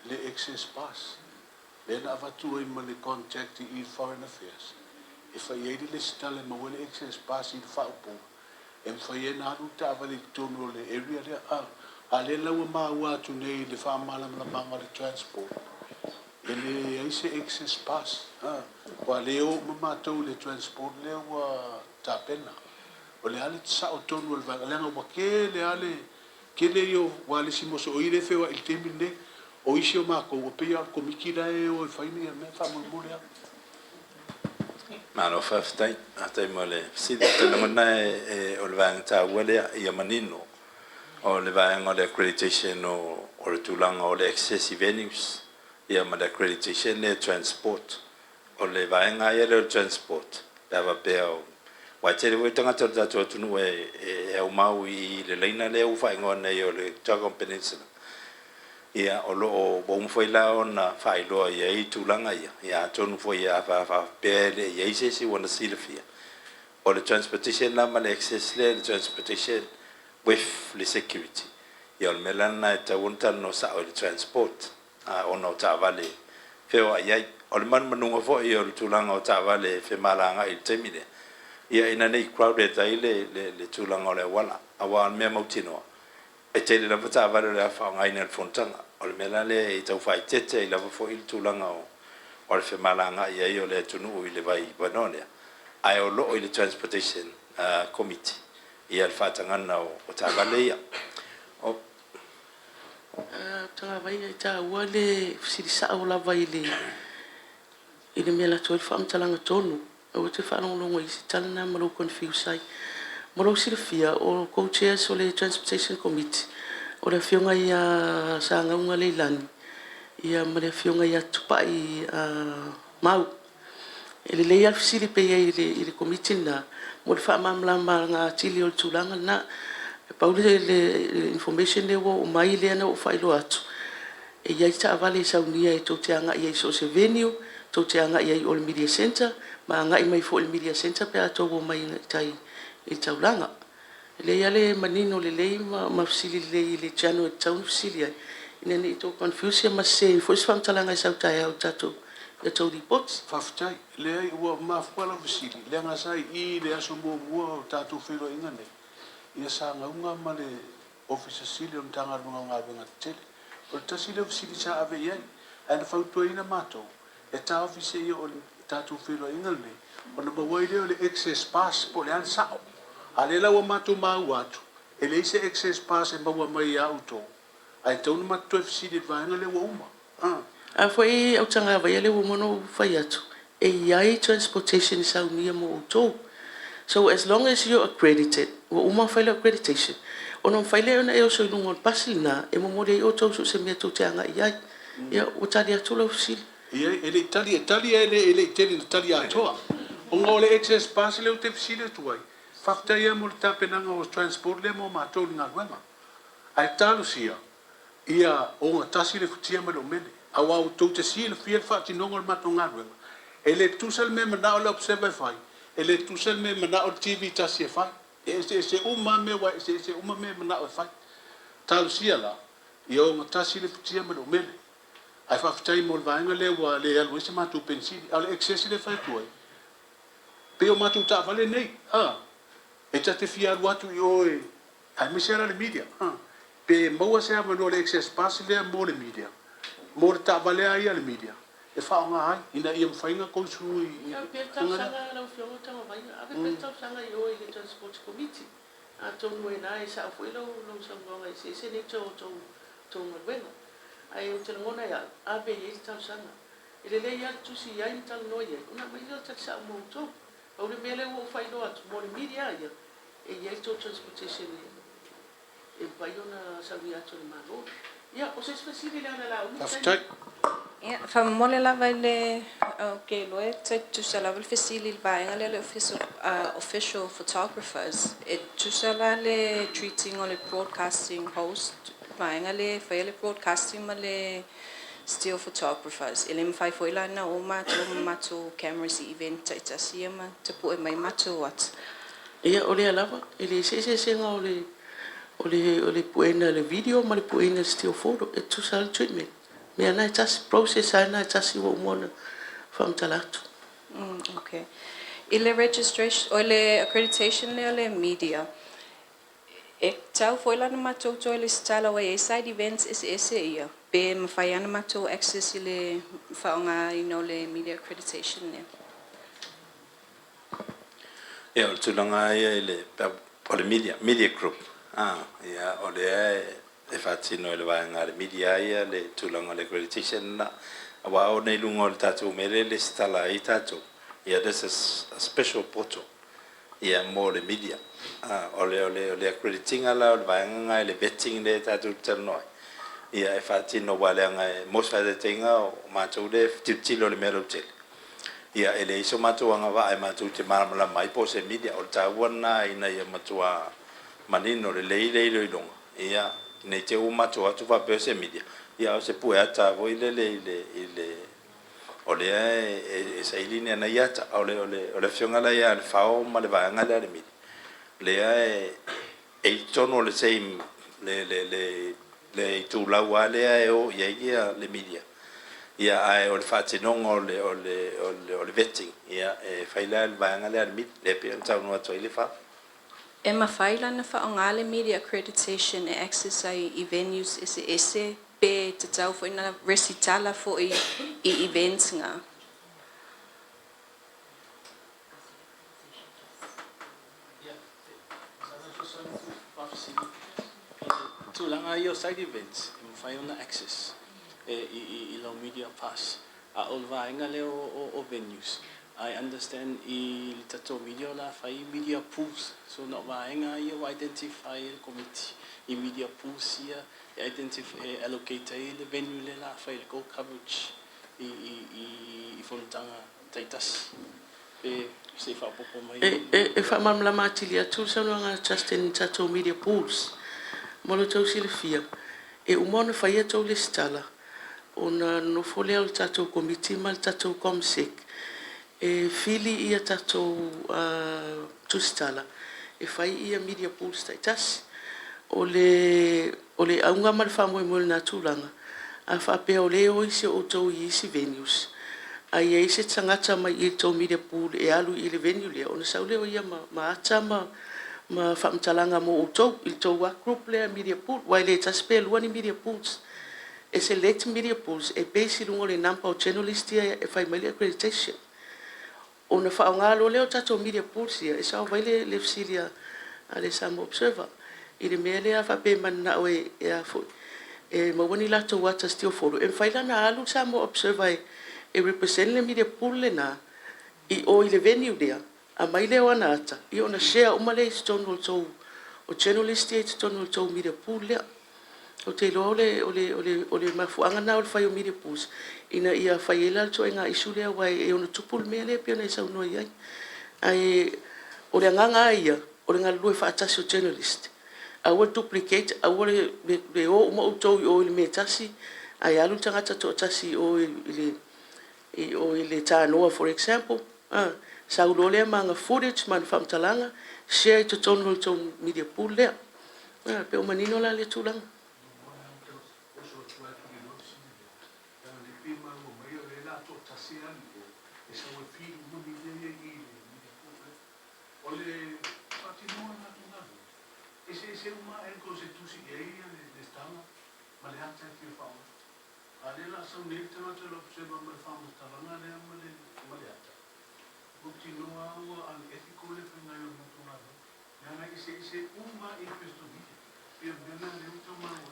le access pass lea na avatu ai ma le contact i Foreign Affairs e fai ai le lesitala e maua ai le access pass i le faaupuga e mafai ai ona alu le taavale i totonu o le area lea. A lea la ua maua atu nei i le faamalamalamaga o le transport e leai se access pass, aua lea e o uma matou i le transport lea ua tapena. O le a le sao tonu o le vaega leaga ua tele lava le tele ia o aua le isi mosooi lea e feoai i le taimi lenei. O isi o matou e pei lava o le Komiti la e o e fai ia mea faamolemole lava. Malo faafetai, faafetai mo le fesili. Ou te lagona e o le vaega taua lea ia manino o le vaega o le accreditation o le tulaga o le access i venues ia ma le accreditation lea transport. O le vaega ia lea o le transport pe a faapea o aua e tele foi tagata o le tatou atunuu e aumau i le laina lea ua faaigoa nei o le Otago Peninsula. Ia o lo o ua uma foi la ona faailoa i ai tulaga ia, ia atonu foi a faapea e le i ai se isi ua na silafia, o le transportation la ma le access lea i le transportation with le security, ia o le mea la lena e tatau ona talanoa sao i le transport ona o taavale feoai ai. O le manumanuga foi o le tulaga o taavale femalagaai i le taimi lea, ia ina ne i crowded ai le tulaga o le auala, aua o le mea mautinoa, e tele lava taavale o le a faaaogaina i le fonotaga. O le mea la lea e tau faaeteete ai lava foi le tulaga o le femalagaai ai o le atunuu i le vaivanoa lea, ae o lo o i le Transportation Committee ia le faatagaga o taavale ia. O. Tagavai e taua le fesili sao lava i le i le mea e alu atu ai le faamatalaga tonu. Aua te faalogologo i isi tala na ma lou confuse ai. Mo lou silafia, o co-chairs o le Transportation Committee, o le Afioga ia Sagauga Leilani ia ma le Afioga ia Tupai Mau. E lelei lava le fesili pea i ai i le Komiti lena mo le faamalamalamaga atili o le tulaga lena. E pau le information lea ua oo mai lea na ou faailoa atu, e i ai taavale e saunia e tou te agai ai i so o se venue, tou te agai ai i o i le media centre, ma agai mai foi i le media centre pe a outou omai i tai i le taulaga. E lelei lava le manino lelei ma fesili lelei i le channel e tatau ona fesili ai ina ne i tou confuse ma sese ai foi se faamatalaga e sau taeao i tatou i a outou lipoti. Faafetai. Leai, ua mafua lau fesili, leaga sa i i i le aso muamua o tatou feiloaiga nei, ia sa gauga ma le Ofisa Sili o le Matagaluega o Galuega Tetele. O le tasi lea o fesili sa ave i ai, ae na fautuaina matou, e taofi seia oo i le tatou feiloaiga lenei, ona maua ai lea o le access pass po o le a le sao. A o lea la ua matou maua atu, e leai se access pass e maua mai ia outou, ae tatau ona matou toe fesili i le vaega lea ua uma. A. A foi autagavaia lea ua uma ona ou fai atu, e i ai transportation e saunia mo outou. So as long as you're accredited, ua uma ona fai lau accreditation, ona mafai lea ona e oso i luga o le pasi lena e momoli ai outou so o se mea tou te agai i ai. Ia, ua tali atu lau fesili. Ia, e le i tali, e tali ae le i tele ina tali atoa. Ona o le excess pass lea ou te fesili atu ai, faafetai lava mo le tapenaga o transport lea mo matou i le galuega. Ae talosia, ia ogatasi le futia ma le umele, aua ua tou te silafia le faatinoga o le matou galuega, e le tutusa le mea e manao le Observer e fai, e le tutusa le mea e manao le TV tasi e fai. E eseese uma lava mea aua e eseese uma mea e manao e fai. Talosia la, ia ogatasi le futia ma le umele. Ae faafetai mo le vaega lea ua le alu ai se matou penisini. A o le excess lea e fai atu ai, pei o matou taavale nei, a, e ta te fia alu atu i o e, aemaise lava la le media, a, pe maua se avanoa i le excess pass lea mo le media, mo le taavale lava ia a le media e faaaoga ai, ina ia mafai ona consume i i Ave pea le le vaega lea. talosaga lau Afioga Tagavaina, ave pea le talosaga i o i le Transport Committee, atonu e la e sao foi lau saunoaga e eseese nature o tou galuega. Ae ou te lagona e au, ave i ai le talosaga. E lelei lava le tusi i ai ma talanoa i ai, ona aumai lea o le tali sao mo outou. Pau le mea lea ua ou faailoa atu, mo le media lava ia, e i ai le tou transportation e mafai ona saunia atu e le Malo. Ia, o se isi fesili leaga o le a umi le taimi. Faafetai. Ia, faamomoli lava i le, ou te iloa e tutusa lava le fesili i le vaega lea o le official photographers. E tutusa la le treat ina o le broadcasting host, vaega lea e faia le broadcasting ma le still photographers. E le mafai foi la ona o matou ma matou cameras i event taitasi ia ma tapue mai matou ata. Ia, o lea lava, e leai se eseesega o le o le o le pueina e le video ma le pueina e le still photo, e tutusa lava le treatment. O mea na e tasi, process lava na e tasi ua uma ona faamatala atu. Ok. I le registration, o le accreditation lea o le media, e tatau foi la ona matou toe resitala aua e i ai side events eseese ia, pe mafai lava ona matou access i le faaaogaina o le media accreditation lea. Ia, o le tulaga lava ia i le, o le media, media group, a, ia, o lea e faatino e le vaega a le media ia le tulaga o le accreditation lena, aua ona i luga o le tatou mea lea e lesitala ai tatou, ia, there's a special portal, ia, mo le media. A, o le, o le, o le accredit ina la o le vaega lena i le vetting lea tatou te talanoa ai, ia, e faatino aua leaga e, mo se faataitaiga o matou lea e tilotilo i le mea lautele, Ia, e leai so matou agavaa e matou te malamalama ai po o se media. O le taua lena ina ia matua manino lelei le iloiloga, ia, ne i te i ua matou o atu faapea o se media, ia a o se pue ata foi lele i le, i le, o lea e saili ni ana ia ata. O le, o le, o le afioga la ia Lefao ma le vaega lea a le media, lea e, e i totonu o le same, le, le, le, le itulau lava lea e o i ai ia le media, ia ae o le faatinoga o le, o le, o le, o le vetting, ia e fai la e le vaega lea a le media, lea e pei ona saunoa atu ai Lefao. E mafai la ona faaaoga le media accreditation e access ai i venues eseese pe tatau foi ona resitala foi i events nga. Ia, sana fesoasoani atu faafesili i le tulaga ia o side events e mafai ona access e i lau media pass a o le vaega lea o venues I understand i le tatou media o le a fai media pools so na o vaega ia ua identify e le komiti i media pools ia e identify e allocate ai le venue lea o le a fai ai le tou coverage i fonotaga taitasi. Pe se i faaopoopo mai. E faamalamalama atili atu le saunoaga a Justin i tatou media pools. Mo lo outou silafia, e uma ona fai a outou lesitala ona nonofo lea o le tatou Komiti ma le tatou ComSec e fili ia tatou tusitala. e fai ia media pools taitasi. O le o le auga ma le faamoemoe i lena tulaga, a faapea o lea e o isi o outou i isi venues, a i ai se tagata mai i le tou media pool e alu i le venue lea, ona sau lea o ia ma ata ma faamatalaga mo outou i le tou lava group lea media pool, aua e le tasi pe lua ni media pools. E select media pools e base i luga o le number o journalists ia e fai mai le accreditation. Ona faaaoga loa lea o tatou media pools ia e solve ai le fesili a le Samoa Observer i le mea lea a faapea e mananao e a foi e maua ni latou ata e mafai la ona alu le Samoa Observer e represent le media pool lena i o i le venue lea, aumai lea o ana ata ona share uma lea i totonu o le tou o journalists ia i totonu o le tou media pool lea. Ou te iloa o le mafuaaga lena o le fai o media pools ina ia fai ai la le ituaiga issue lea aua e ono tupu le mea lea pei ona e saunoa i ai. Ae o le agaga lava ia o le galulue faatasi o journalists, aua le duplicate, aua le o uma outou i o i le mea e tasi ae alu le tagata e toatasi i o i le Tanoa, for example, sau loa lea ma ana footage ma ana faamatalaga, share i totonu o le tou media pool lea. Pe ua manino la lea tulaga?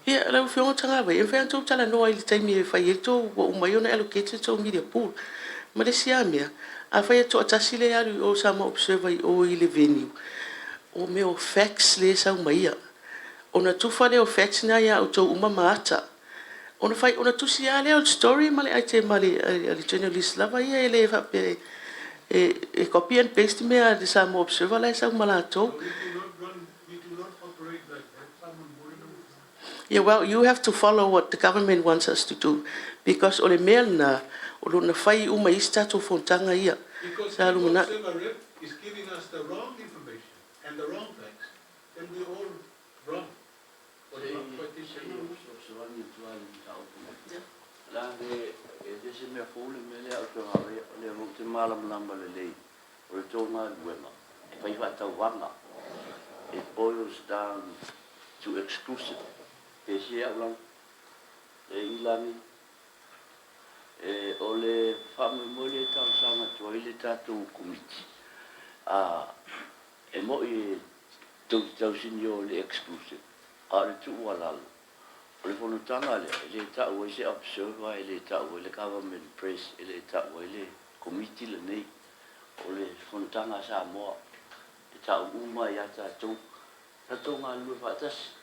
Ia, lau Afioga Tagavai, e mafai ona outou talanoa i le taimi e fai ai tou ua uma ai ona allocate le tou media pool. Ma le isi lava mea, afai e toatasi lea e alu i o i le Samoa Observer i o i le venue, o mea o facts lea e sau ma ia. Ona tufa lea o facts na ia outou uma ma ata. Ona fai, ona tusi lava lea o le story ma le item a le journalist lava ia, e le faapea e copy and paste mea a le Samoa Observer la e sau ma latou. Yeah, well, you have to follow what the government wants us to do because o le mea lena o lo o na fai uma i isi tatou fonotaga ia Because sa if lumanai. Observer Rep is giving us the wrong information and the wrong facts, then we're all wrong. Or Se not i quite se i fesoasoani atu lava i le mataupu lenei. Leaga e le se mea fou le mea lea a o toe o lea foi ou te malamalama lelei o le tou galuega e fai faatauvaga. It boils down to exclusive. Pe se au lalo e i lagi e o le faamoemoe lea e talosaga atu ai le tatou Komiti a e mo'i e tou te tausini o i le exclusive a o le tuualalo o le fonotaga lea e le ta'u ai se observer, e le ta'u ai le government press, e le ta'u ai le Komiti lenei. O le fonotaga a Samoa e ta'u uma ia tatou, tatou galulue faatasi.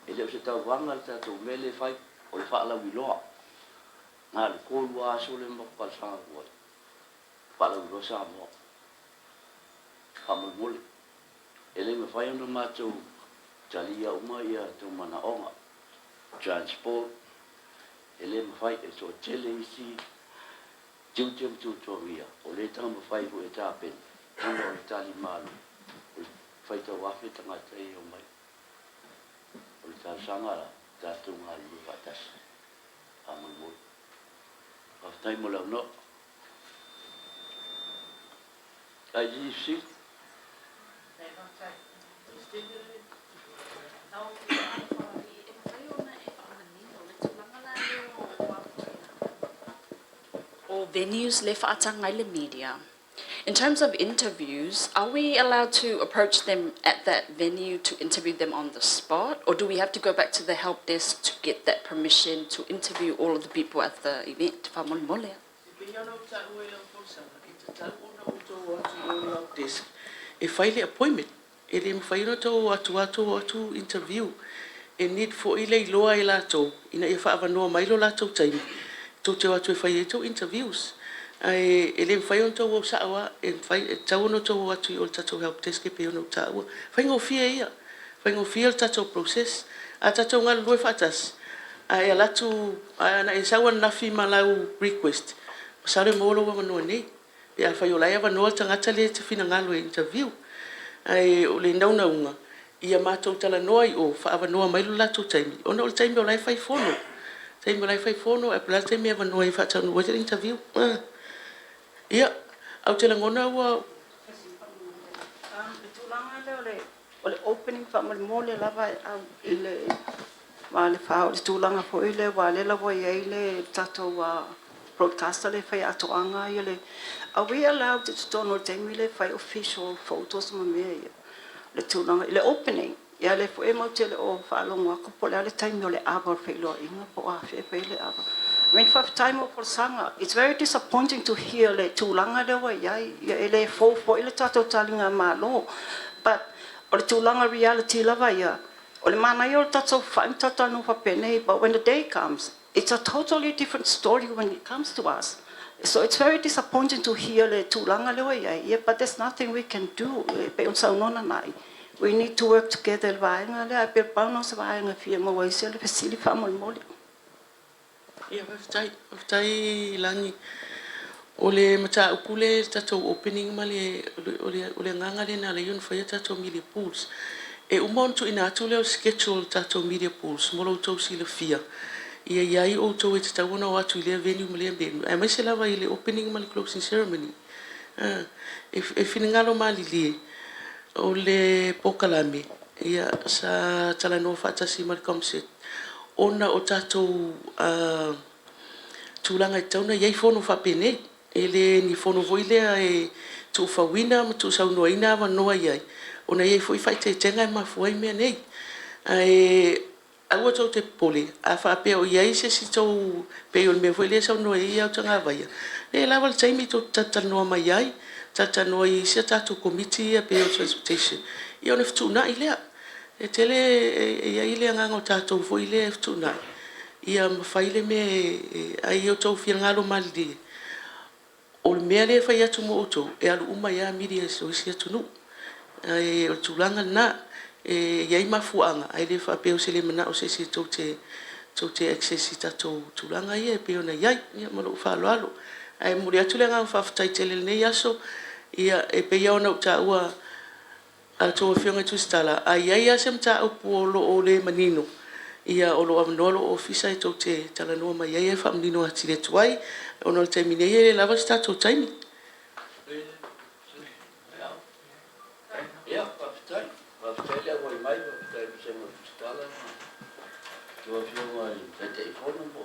E le o se tauvaga le tatou mea lea e fai, o le faalauiloa. Na o le 3 aso lea matou talosaga atu ai, faalauiloa Samoa. Faamolemole, e le mafai ona matou talia uma ia tou manaoga, transport, e le mafai, e toatele isi tiute ma tuatuagia o lea e taumafai foi e tapena ona o le talimalo, o le faitau afe tagata ia e omai. O le talosaga la, tatou galulue faatasi. Faamolemole. Faafetai mo le avanoa. Ai i fesili? O venues le faataga ai le media. In terms of interviews, are we allowed to approach them at that venue to interview them on the spot, or do we have to go back to the help desk to get that permission to interview all of the people at the event? Faamolemole? E pei ona ou taua i lau folasaga, e tatau ona outou o atu i o i le help desk e fai le appointment. E le mafai ona outou o atu lava tou o atu interview. E need foi le iloa e latou ina ia faaavanoa mai lo latou taimi tou te o atu e fai ai tou interviews. Ae e le mafai ona outou o sao lava, e mafai, e tatau ona outou o atu i o i le tatou help desk e pei ona ou taua. Faigofie ia, faigofie le tatou process. A tatou galulue faatasi, a e alu atu, ana e sau ananafi ma lau request, masalo e maua lou avanoa nei, pe afai o la e avanoa le tagata lea e te finagalo e interview. Ae o le naunauga, ia matou talanoa i o, faaavanoa mai lo latou taimi, ona o le taimi o la e fai fono, taimi o la e fai fono ae po o le a le taimi e avanoa ai e faataunuu ai le interview. Ia, ae ou te lagona ua… Le tulaga lea o le opening faamolemole lava i le va o le FAO i le tulaga foi lea aua o lea la ua i ai le tatou broadcaster lea e fai atoaga ia le… Are we allowed i totonu o le taimi lea e fai official photos ma mea ia, le tulaga i le opening? Ia o lea foi matou te le o faalogo atu po o le a le taimi o le ava o le feiloaiga po o afea e fai ai le ava. I mean faafetai mo folasaga. It's very disappointing to hear le tulaga lea ua i ai. Ia e le fou foi le tatou taligamalo, but o le tulaga reality lava ia, o le manaia o le tatou talatalanoa faapenei, but when the day comes, it's a totally different story when it comes to us. So it's very disappointing to hear le tulaga lea ua i ai, yeah, but there's nothing we can do. E pei ona saunoa Nanai, we need to work together i le vaega lea, ae pei pau lena o se vaega e fia maua ai se fesili faamolemole. Ia, faafetai, faafetai Lagi. O le mataupu lea i le tatou opening ma le o le agaga lea na ala ai ona faia tatou media pools. E uma ona tuuina atu lea o le schedule o le tatou media pools mo lo outou silafia, ia i ai outou e tatau ona o atu i lea venue ma lea venue, aemaise lava i le opening ma le closing ceremony. E finagalo malilie o le polokalame, ia sa talanoa faatasi ma le COMSET ona o tatou tulaga e tatau ona i ai fono faapenei. E le ni fono foi lea e tuufauina ma tuusaunoaina avanoa i ai, ona e i ai foi faaeteetega e mafua ai mea nei. Ae aua tou te popole, a faapea o i ai se isi tou, pei o le mea foi lea e saunoa ai Autagavaia, e lava le taimi tou te talatalanoa mai ai, talatalanoa i isi a tatou Komiti ia pei o le Transportation, ia ona fetuunai lea. E tele e i ai le agaga o tatou foi lea e fetuunai, ia ma fai le mea e… Ae ia outou finagalo malilie, o le mea lea e fai atu mo outou, e alu uma ai lava medias o isi atunuu. Ae o le tulaga lena, e i ai mafuaaga ae le faapea o se le manao o se isi tou te access i tatou tulaga ia e pei ona i ai. Ia ma lou faaaloalo. Ae momoli atu le agaga faafetai tele i lenei aso. E pei lava ona ou taua a outou Afioga i tusitala, a i ai lava se mataupu o lo o le manino, ia o lo o avanoa lou ofisa e tou te talanoa mai ai e faamanino atili atu ai. Ona o le taimi nei e le lava se tatou taimi. Ia, faafetai. Faafetai le auai mai, faafetai i le vasega o tusitala ma tou Afioga i Taitaifono ma